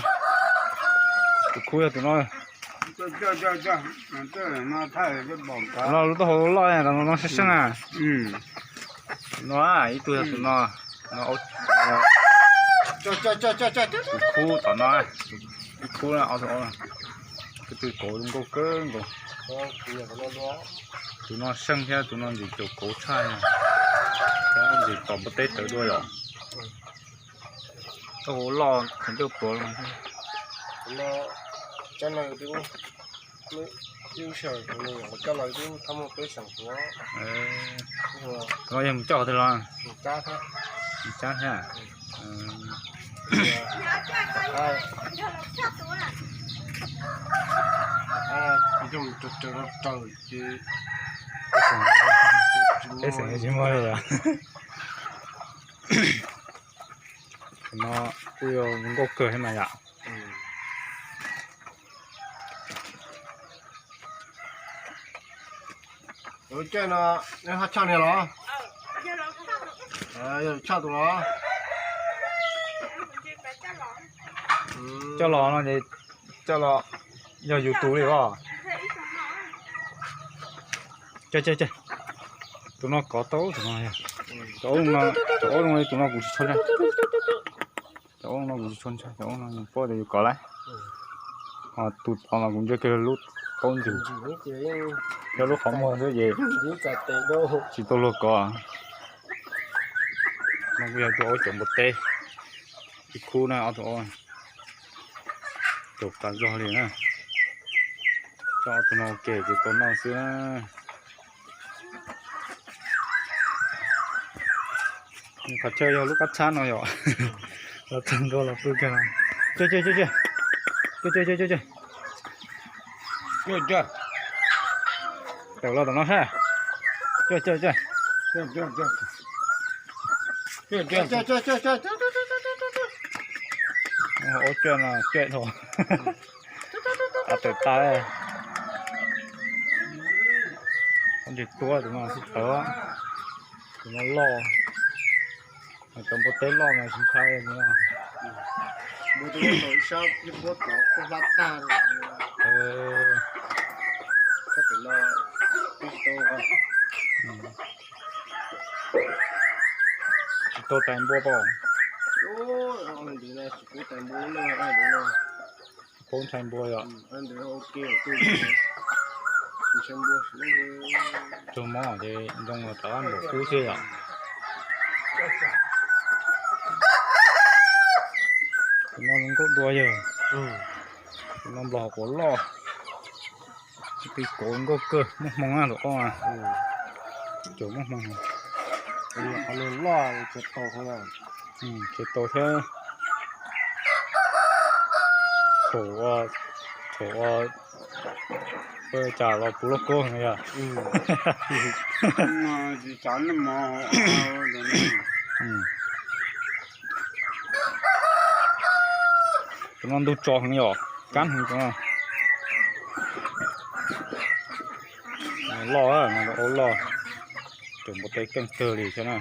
tus khub yog tus no. Tus no lub taub hau loj, no seej seej a. Tus no ib tug yog tus no. Tus khub tom no, tus khub ob tug, tus kauv zoo nkauj kawg nkaus. Tus no seej thiab tus no ntxim caum kauv tshaj, ntxim tom npua teb tawv dua yom. Taub hau loj kheev coj pluav. Tus no yog mus coj qhov twg los? Mus cab thiab. Peb xeem tsis muaj li yom. Tus no kuj yog nkauj kawg thiab mas yom. Lub caij no neb ho tshaj niag los? Yog tshaj tus no. Coj los no ces coj los yog yus tus li os. Tus no kov tau tus no. Cov ub no, cov ub no tus no kuv tsis tshua ntshai. Cov ub no kuv tsis tshua ntshai, cov ub no yus paub tias yus kov lawm. Ho tus tod mas kuv ntsia kiag lub taub ntsws, yog lub qhov muag xwb ces tsis tau luag kov. No kuj yog tus aub cov npua teb, ib khub na ob tug aub, caum tas zog li na. Coj ob tug no ua ke ces tau noj xwb na. Qhov chaw yog lub qab txhab no yom. Los txog nkaus los pw kiag. Tawm los tom no sab. Ua coj no coj dhau. Tawm tas. Ntsis tuab tus no xwb tawv. Tus no loj. Cov npua teb loj mas tsis ntshai no. Tsis tau tais npua pom. Paub ntshai npua yom. Tug mob ces ntoo los rov nplaum kub xwb yom. Tus no zoo nkauj dua yawg. Tus no nplos quav loj. Tus kauv nkauj kawg, muaj hmoo na tus aub. Caum muaj hmoo. Loj, tau thiab. Thaum, thaum ua cas los puv lauj kaub heev yom. Tus no ntug tso heev yom, kab heev tus no. Loj, aub loj. Tus npua teb keej kawg li thiab na.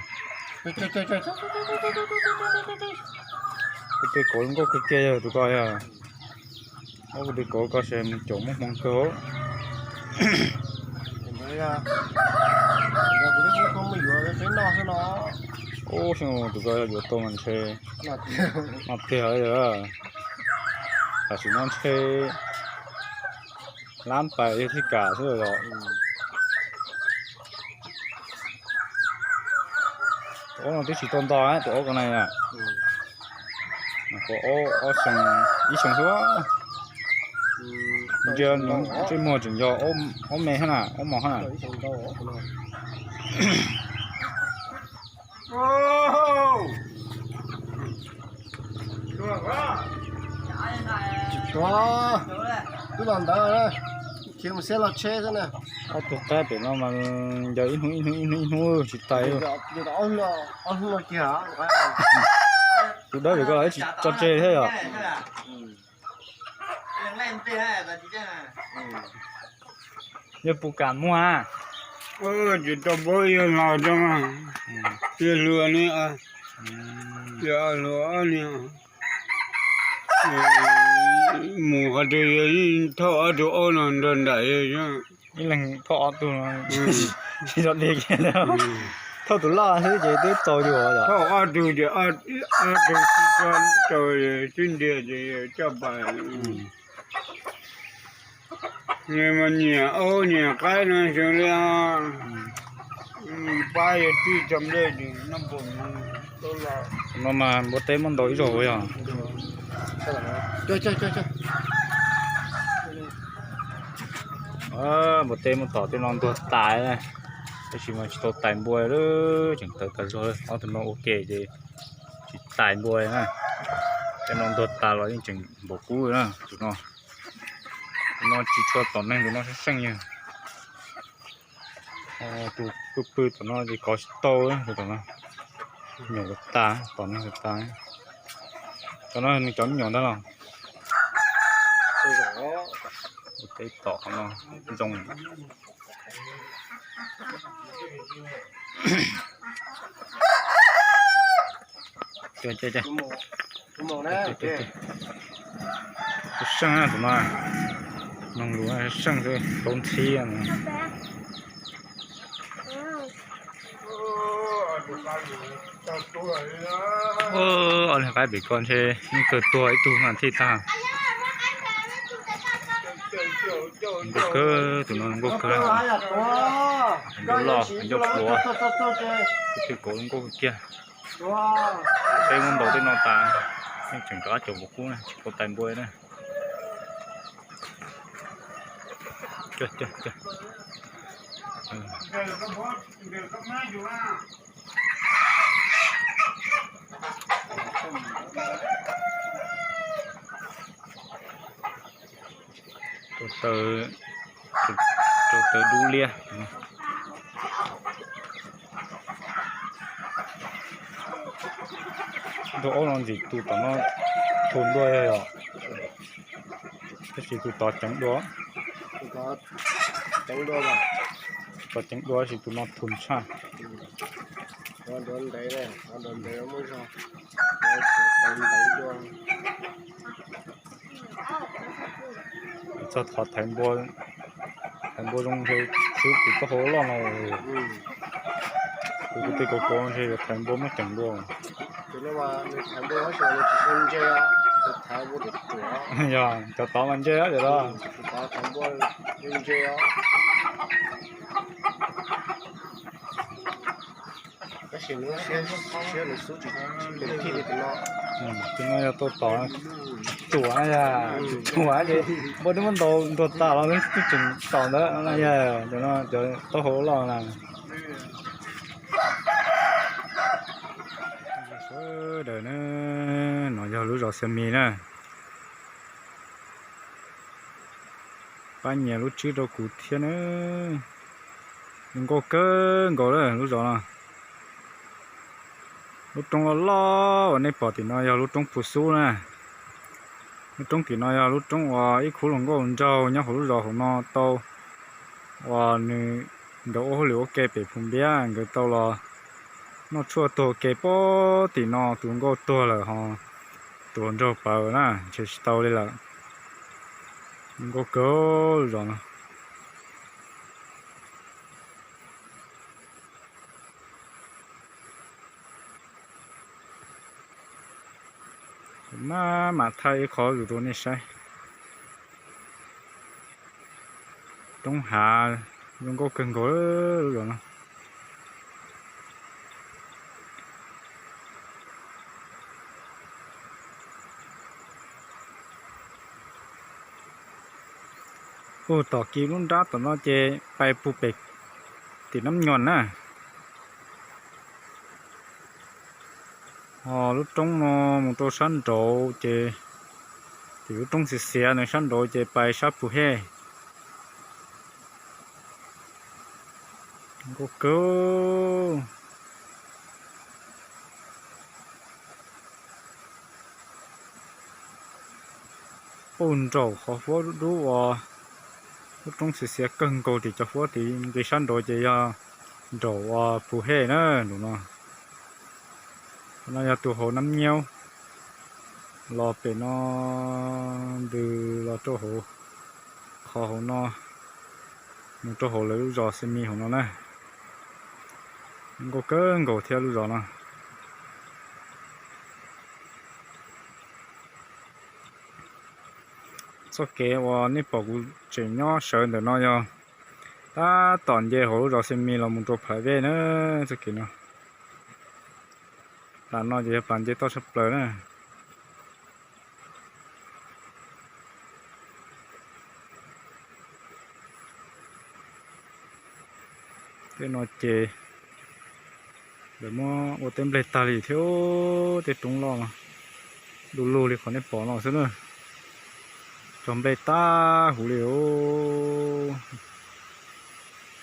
Kuv tus kauv nkauj kawg kiag yog tus ko yog. Kuv tus kauv ko ces mus caum muaj hmoo kawg. Ub, xyoo tus ko yuav tau mas ntshe noj tiag. Tam sim no ntshe lab pais yog thiaj kam xwb los. Tus aub no twb tsis tau nto, tus aub ko na. Tus aub, aub xyoo, ib xyoo xwb. Ntsia ntsej muag tseem yog aub me hab na, aub mos hab na. Tsis tau, twb los ntawd, khiav mus xeb los tsheb xwb na. Ob tug qaib pem no mas ncaws ib hnub ib hnub ib hnub ib hnub tsis tais. Tus dawb pem ko los tsis tso tseg thiab yom. Yog puas kam muag? Tsis tau paub, yog los tso mas. Yog hlua ne, yog hlua ne. Mus qhov twg yog yeej thauj ob tug aub no nrog nraim. Ib leeg thauj ob tug no, tsis tau deb kiag. Thauj tus loj xwb ces twb txaus li os. Thauj ob tug ces ob tug tsis tau, twb ntiag ces coj pais. Nws mas nyiam aub nyiam qaib no xyoo li. Pab yog tij tso nplej no mas npua teb muab ntaus ib zaug yog. Npua teb muab tom tej no ntuag tas, tab sis mas tsis tau tais npua, tseem tawv tas zog. Ob tug no ua ke ces tsis tais npua na. Tej no ntuag tas los yeej tseem npaum kub na. Tus no, tus no tsis tshua tom neeg, tus no seej seej yog. Tus pw pw tom no ces kov tsis tau, tus tom no nyuam tas, tom neeg tas. Cov no nws cov me nyuam ntag los. Ua teb tom qhov no zoo. Tus seej na tus no, mloog lus seej xwb, tau ntxhib no. Ob leeg qaib pem ko ntshe yeej kawg tuag ib tug no thiaj tag. Nkauj kawg, tus no nkauj kawg. Nkauj loj, nkauj pluav, tus twg kauv nkauj kiag. Peb muab ntaus tej no tas, yeej tseem rov qab caum npua qub na, tsis pauv tais npua na. Rau taw, rau taw dub liab. Ntuj, ob no ntxim tus tom no thum dua yog, tab sis tus tod ceev dua. Tus tod ceev dua tab sis tus no thum tshaj. Txog qhov thaiv npua, thaiv npua zoo ntshe xwb kuv taub hau loj no. Kuv tus tej kauv kauv ntshe yuav thaiv npua muab ceev dua. Yog cov tod mas ntse os cov tod. Tab sis siab, siab nws xub tsis, tsis tau thij li tus no. Tus no yog tau tom, cuam, cuam ces npua twb muab ntaus ntuag tas los nws twb tseem tom ntawd no na yog, cov no cov taub hau loj na. Sawv daws na, no yog lub zos Xia Mis na. Pab nyiam lub tswb rau kuv thiab na. Zoo nkauj kawg nkaus lawm lub zos no. Lub roob loj loj uas nej pom tim no yog lub roob Phu Xub na. Lub roob tim no yog lub roob uas ib khub hluas nkauj nraug nyob hauv lub zos hauv no tau, uas nws, nkawd ua hauj lwm ua ke pem Phu Npiab, nkawd tau los noj tshuaj tuag ua ke pem tim no, tus hluas nkauj tuag lawm ho tus hluas nraug pawv na ntshe tsis tau li lawm. Zoo nkauj kawg zos no. Maj mam thaij ib qho zuj zus rau nej saib. Roob hav zoo nkauj kawg nkaus lub zos no. Ub, tom kis lub nrab tom no ces pais puag pem tim Nab Nyuam na. Ho lub roob no mus rau sab nraud ces, tim lub roob xiav xiav no sab nraud ces pais sab Phu Hej. Nkauj kawg. Puag nraum qhov huab dub dub uas lub roob xiav xiav kawg nkaus tim cov huab tid nqis sab nraud ces yog nraum uas Phu Hej na nraum no. Qhov no yog tus hauv Nab Nyaub los pem no ntws los rau hauv, qhov hauv no mus rau hauv lawv lub zos Xemis hauv no na. Nkauj kawg nkaus thiab lub zos no. Txoj kev uas nej pom kuv tseem nyob sawv ntawm no yog tab tom nce hauv lub zos Xemis los mus rau Phav Vej na. Txoj kev no, plas no ces yog plas nce toj tshaj plaws na. Tej no ces lawv muab ua teb nplej tag li thiab, tej roob loj du lug li qhov nej pom no xwb na. Cog nplej tag huv li os.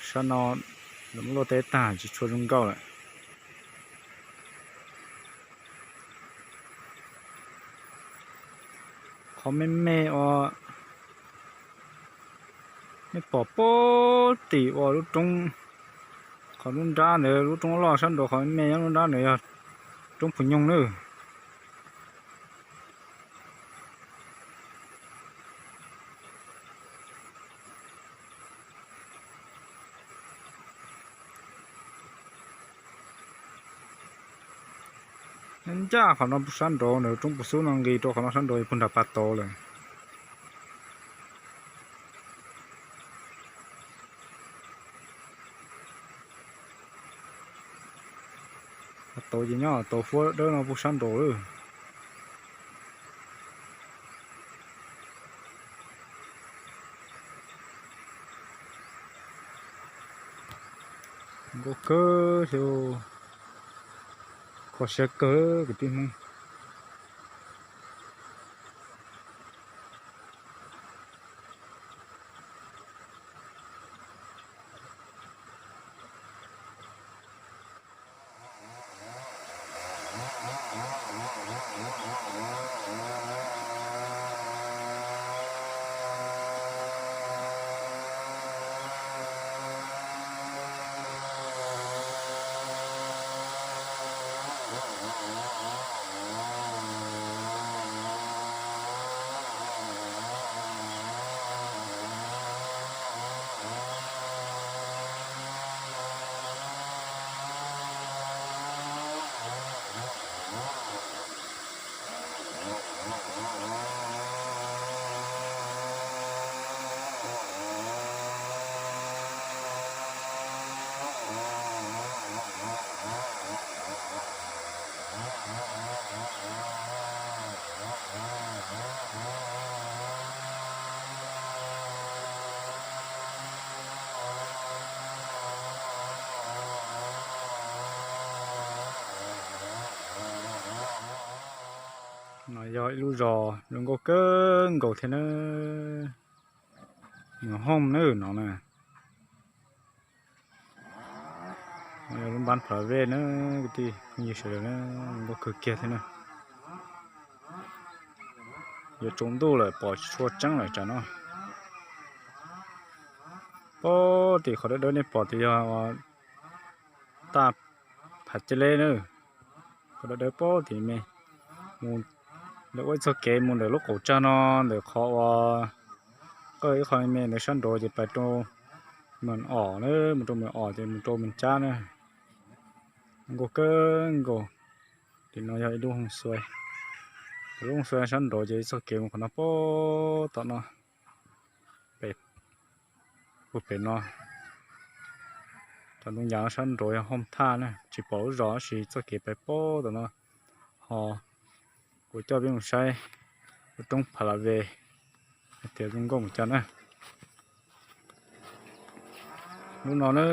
Sab no lawv muab luaj teb tag tsis tshua zoo nkauj lawm. Qhov me me uas nej pom puag tim uas lub roob, qhov lub nrab ntawd, lub roob loj sab nraud qhov me me nyob lub nrab ntawd yog roob Phu Nyoog nawb. ncaj qhov no puag sab nraud, nws roob puag xub no nqis rau qhov no sab nraud puag nram pas tauv lawm. Pas tauv ces nyob tau huab dawb no puag sab nraud lawm. Nkauj kawg thiab, kho siab kawg kwv tij Hmoob. No yog ib lub zos zoo nkauj kawg nkaus thiab na. Nws hooj na no na. Yog lub npab Pha La Vej na, kwv tij phooj ywg sawv daws na, zoo nkauj kawg kiag thiab na. Yuav tsaus ntuj lawm pom tsis tshua tseeb lawm tsam no. Pog tim qhov dawb dawb nej pom tias yog taj Phav Ceg Leb na. Qhov dawb dawb pog tim me, mus, lawv ua ib txoj kev mus ntawm lub qaum tsag no, ntawm qhov uas qawj ib qho me ntawd sab nraud ces pais rau Mes Os na, mus rau Mes Os ces mus rau Mes Cab na. Nkauj kawg nkaus. Tim no yog ib lub hooj xua, lub hooj xua sab nraud ces ib txoj kev mus qhov no pog tom no, pem, puag pem no. Cov ntoo yas sab nraud yog hooj thaj na, tsis pom lub zos tab sis txoj kev pais pog tom no. Ho kuv coj peb mus saib lub roob Pha La Vej hais tias zoo nkauj mus cas na. Lub no na,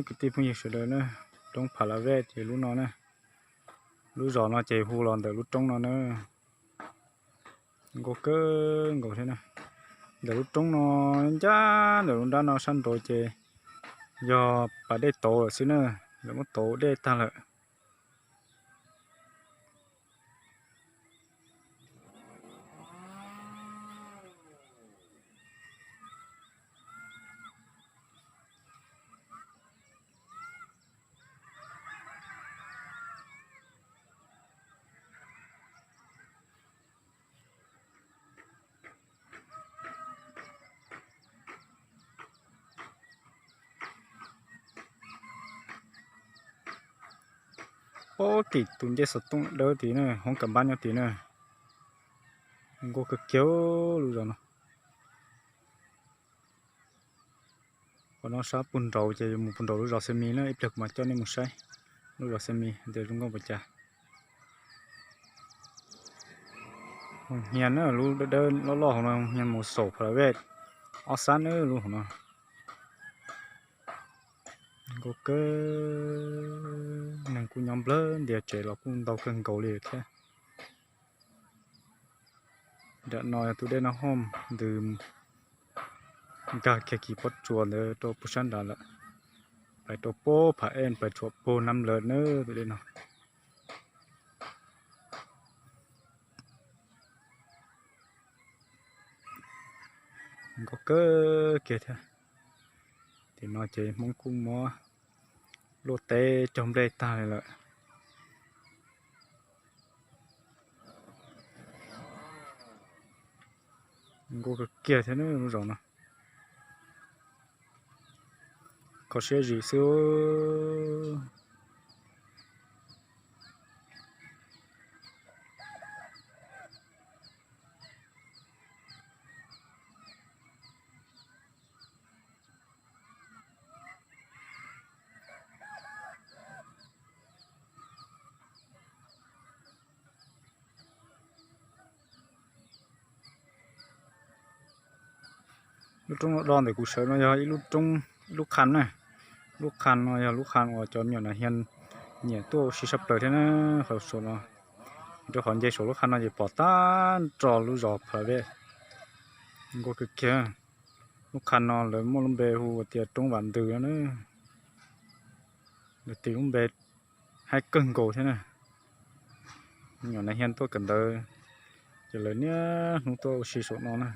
kwv tij phooj ywg sawv daws na, roob Pha La Vej ces lub no na. Lub zos no ces hu los ntawm lub roob no na. Nkauj kawg nkaus thiab na. Ntawm lub roob no ncaj ntawm lub nrab no sab nraud ces yog pas dej tauv lawm xwb na, lawv muab tauv dej tag lawm. Pog tim tus ncej xov tooj dawb tid na, hoob kas npab nyob tid na. Nkauj kawg kiag lub zos no. Qhov no sab puag nraud ces yuav mus puag nraud lub zos Xe Mis na, ib pliag kuv mam coj nej mus saib lub zos Xe Mis tias zoo nkauj npaum cas. Hoos hnia na, lub dawb dawb loj loj hauv no hoos hnia mus saum Pha La Vej ob sab na, lub hauv no. Nkauj kawg, neeg kuj nyob nplawg ntias tsev los kuj ntau kawg nkaus li thiab. Nram no yog tus dej Nab Hooj ntws nkag kiag kis pob tsuas ntawd rau puag sab nrad lawm, pais rau puag Phav Ej, pais tshuam puag Nab Lawv na tus dej no. Nkauj kawg kiag thiab. Tim no ces Hmoob kuj muab luaj teb cog nplej tag li lawm. Nkauj kawg kiag thiab lub zos no. Kho siab zim xwb. Lub roob do ntawm kuv sawv no yog ib lub roob, ib lub qha na. Lub qha no yog lub qha uas cov me nyuam nas hias nyiam tuaj ua si tshaj plaws thiab na. Qhov saum no, rau qhov nce saum lub qha no ces pom tag nrho lub zos Phav Vej, nkauj kawg kiag. Lub qha no lawv muaj lub npe hu ua tias roob Vam Ntws no na. Lawv tis lub npe haib kawg nkaus thiab na. Me nyuam nas hias tuaj kawm ntawv ces lawv niaj hnub tuaj ua si saum no na.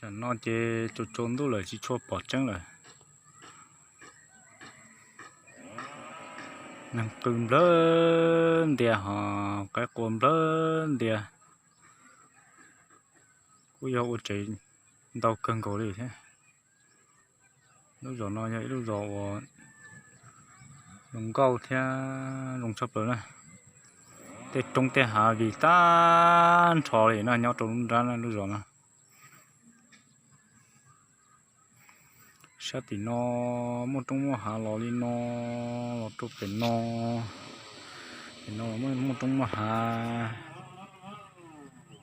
Tam no ces tsaus tsaus ntuj lawm tsis tshua pom tseeb lawm. Neeg qw nplawg ntias ho qaib qua nplawg ntias, kuj yog ua tsev ntau kawg nkaus li thiab. Lub zos no yog ib lub zos uas zoo nkauj thiab zoo tshaj plaws na. Tej roob tej hav vim tag nrho li no nyob rau lub nrab lub zos no. Sab tim no muaj roob muaj hav los li no, los rau pem no, pem no los muaj roob muaj hav.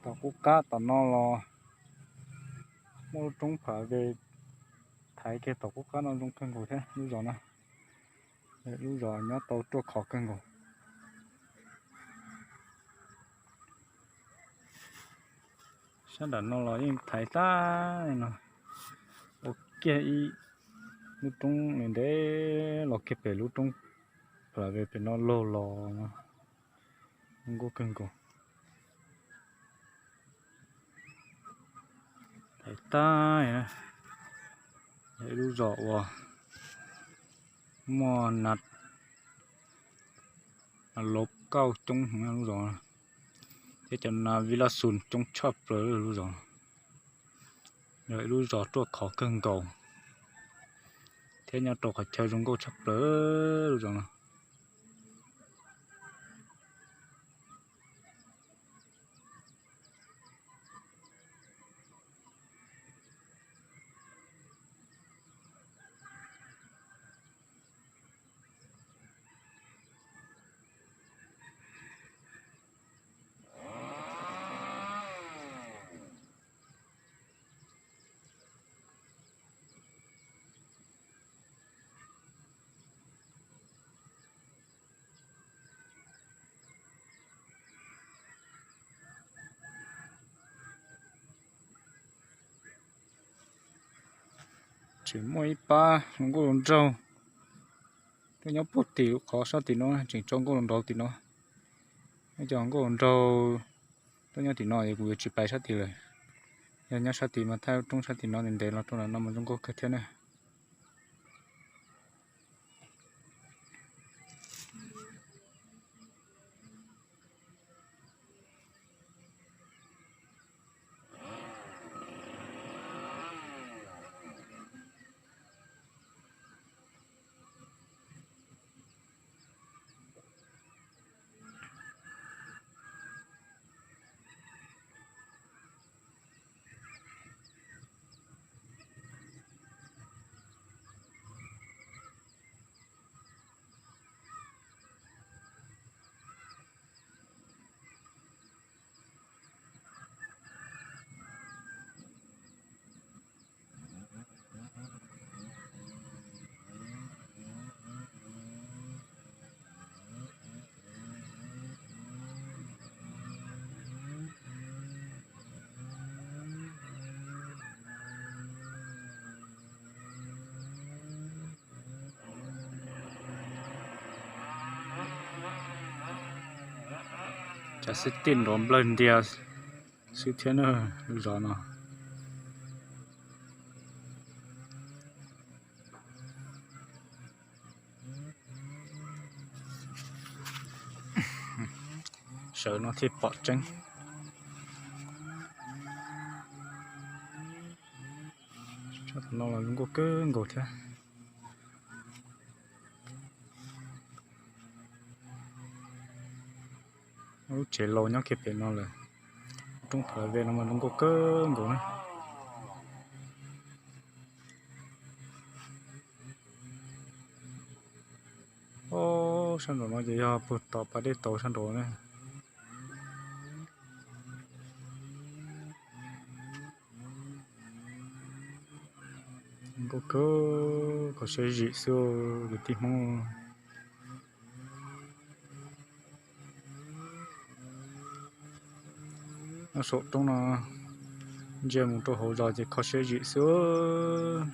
Tom qub qab tom no los muaj lub roob Phav Vej thaiv kiag tom qub qab no zoo kawg nkaus thiab lub zos no. Lub zos nyob tau ruaj khov kawg nkaus. Sab nram no los yeej thaiv tag no, ua kiag ib lub roob ntev los kiag pem lub roob Phav Vej pem no laug los no, nkauj kawg nkaus. Thaiv tag, ib lub zos uas muaj nas, nas lov kauj coob heev lub zos, thiab cov nas vij laj xus coob tshaj plaws lub zos. Yog ib lub zos ruaj khov kawg nkaus thiab nyob rau qhov chaw zoo nkauj tshaj plaws lub zos no. Tseem muaj ib pab hluas nkauj hluas nraug tuaj nyob puag tim qhov sab tim no, tseem tso nkauj hluas nraug tim no. Cov nkauj hluas nraug tuaj nyob tim no es kuv yuav tsis pais sab tid lawm. Yog nyob sab tid mas thaij roob sab tim no ntev ntev los rau ntawm no mas zoo nkauj kawg thiab na. Xib tij nrov nplawg ntias xwb thiab na, zos no. Sawv no thiaj pom tseeb. Tsob no los zoo nkauj kawg nkaus thiab. Lub tsev laus nyob kiag pem no lawm. Roob Phav Laj Vej no mas zoo nkauj kawg nkaus na. Sab nraum no ces yog puag tom pas dej tauv sab nraum ne. Nkauj kawg, kho siab zim xwb kwv tij Hmoob. Nyob saum roob no, ntsia mus rau hauv zos ces kho siab zim xwb.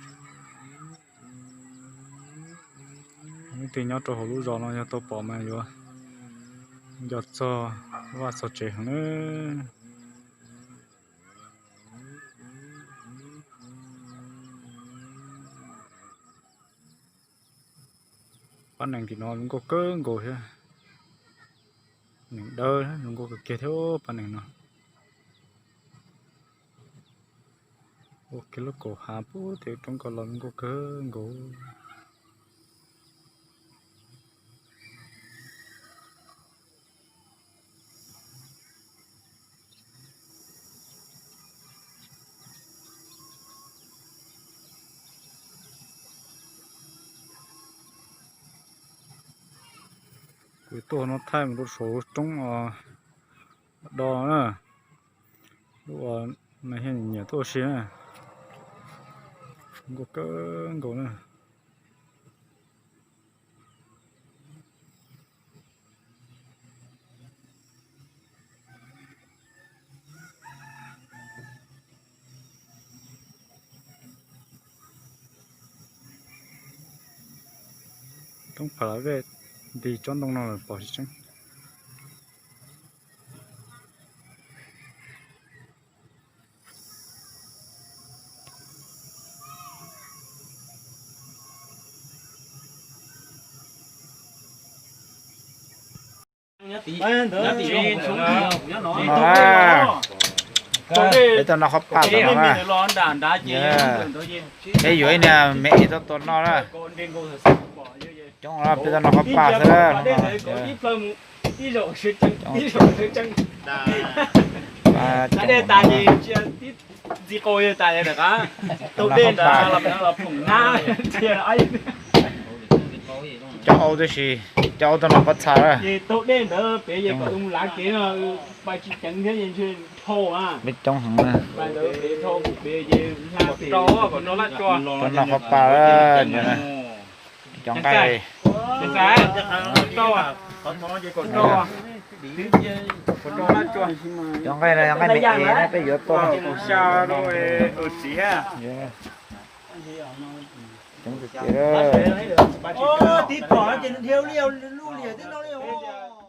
Leej twg nyob rau hauv lub zos no yog tau pom mas yuav nco txog vaj txog tsev heev na. Pab nees tim no zoo nkauj kawg nkaus thiab. Nees dawb zoo nkauj kawg kiag thiab pab nees no. Ua kiag lub kaum hav puag tim roob ko los zoo nkauj kawg nkaus. Kuv tuaj no thaij mus rau saum roob do na. Lub no thiaj nyiam tuaj ua si na. Nkauj kawg nkaus na. Roob Phav Laj Vej nti tsob ntoo no los pom tsis tseeb. Peb tau noj qhov paj tau no na. Peb yuav ib niag me es tuaj tua noj na. Coob, peb tau noj qhov paj xwb. Cov aub tib si, cov aub tau noj pob txha lawm. Peb coob heev na. Tau noj qhov paj lawm. Cov nqaij, cov nqaij no yog nqaij me es na, peb yuav tau. Coob tiag tiag. Tib pom ces nrhiav li lub liam tib no li os.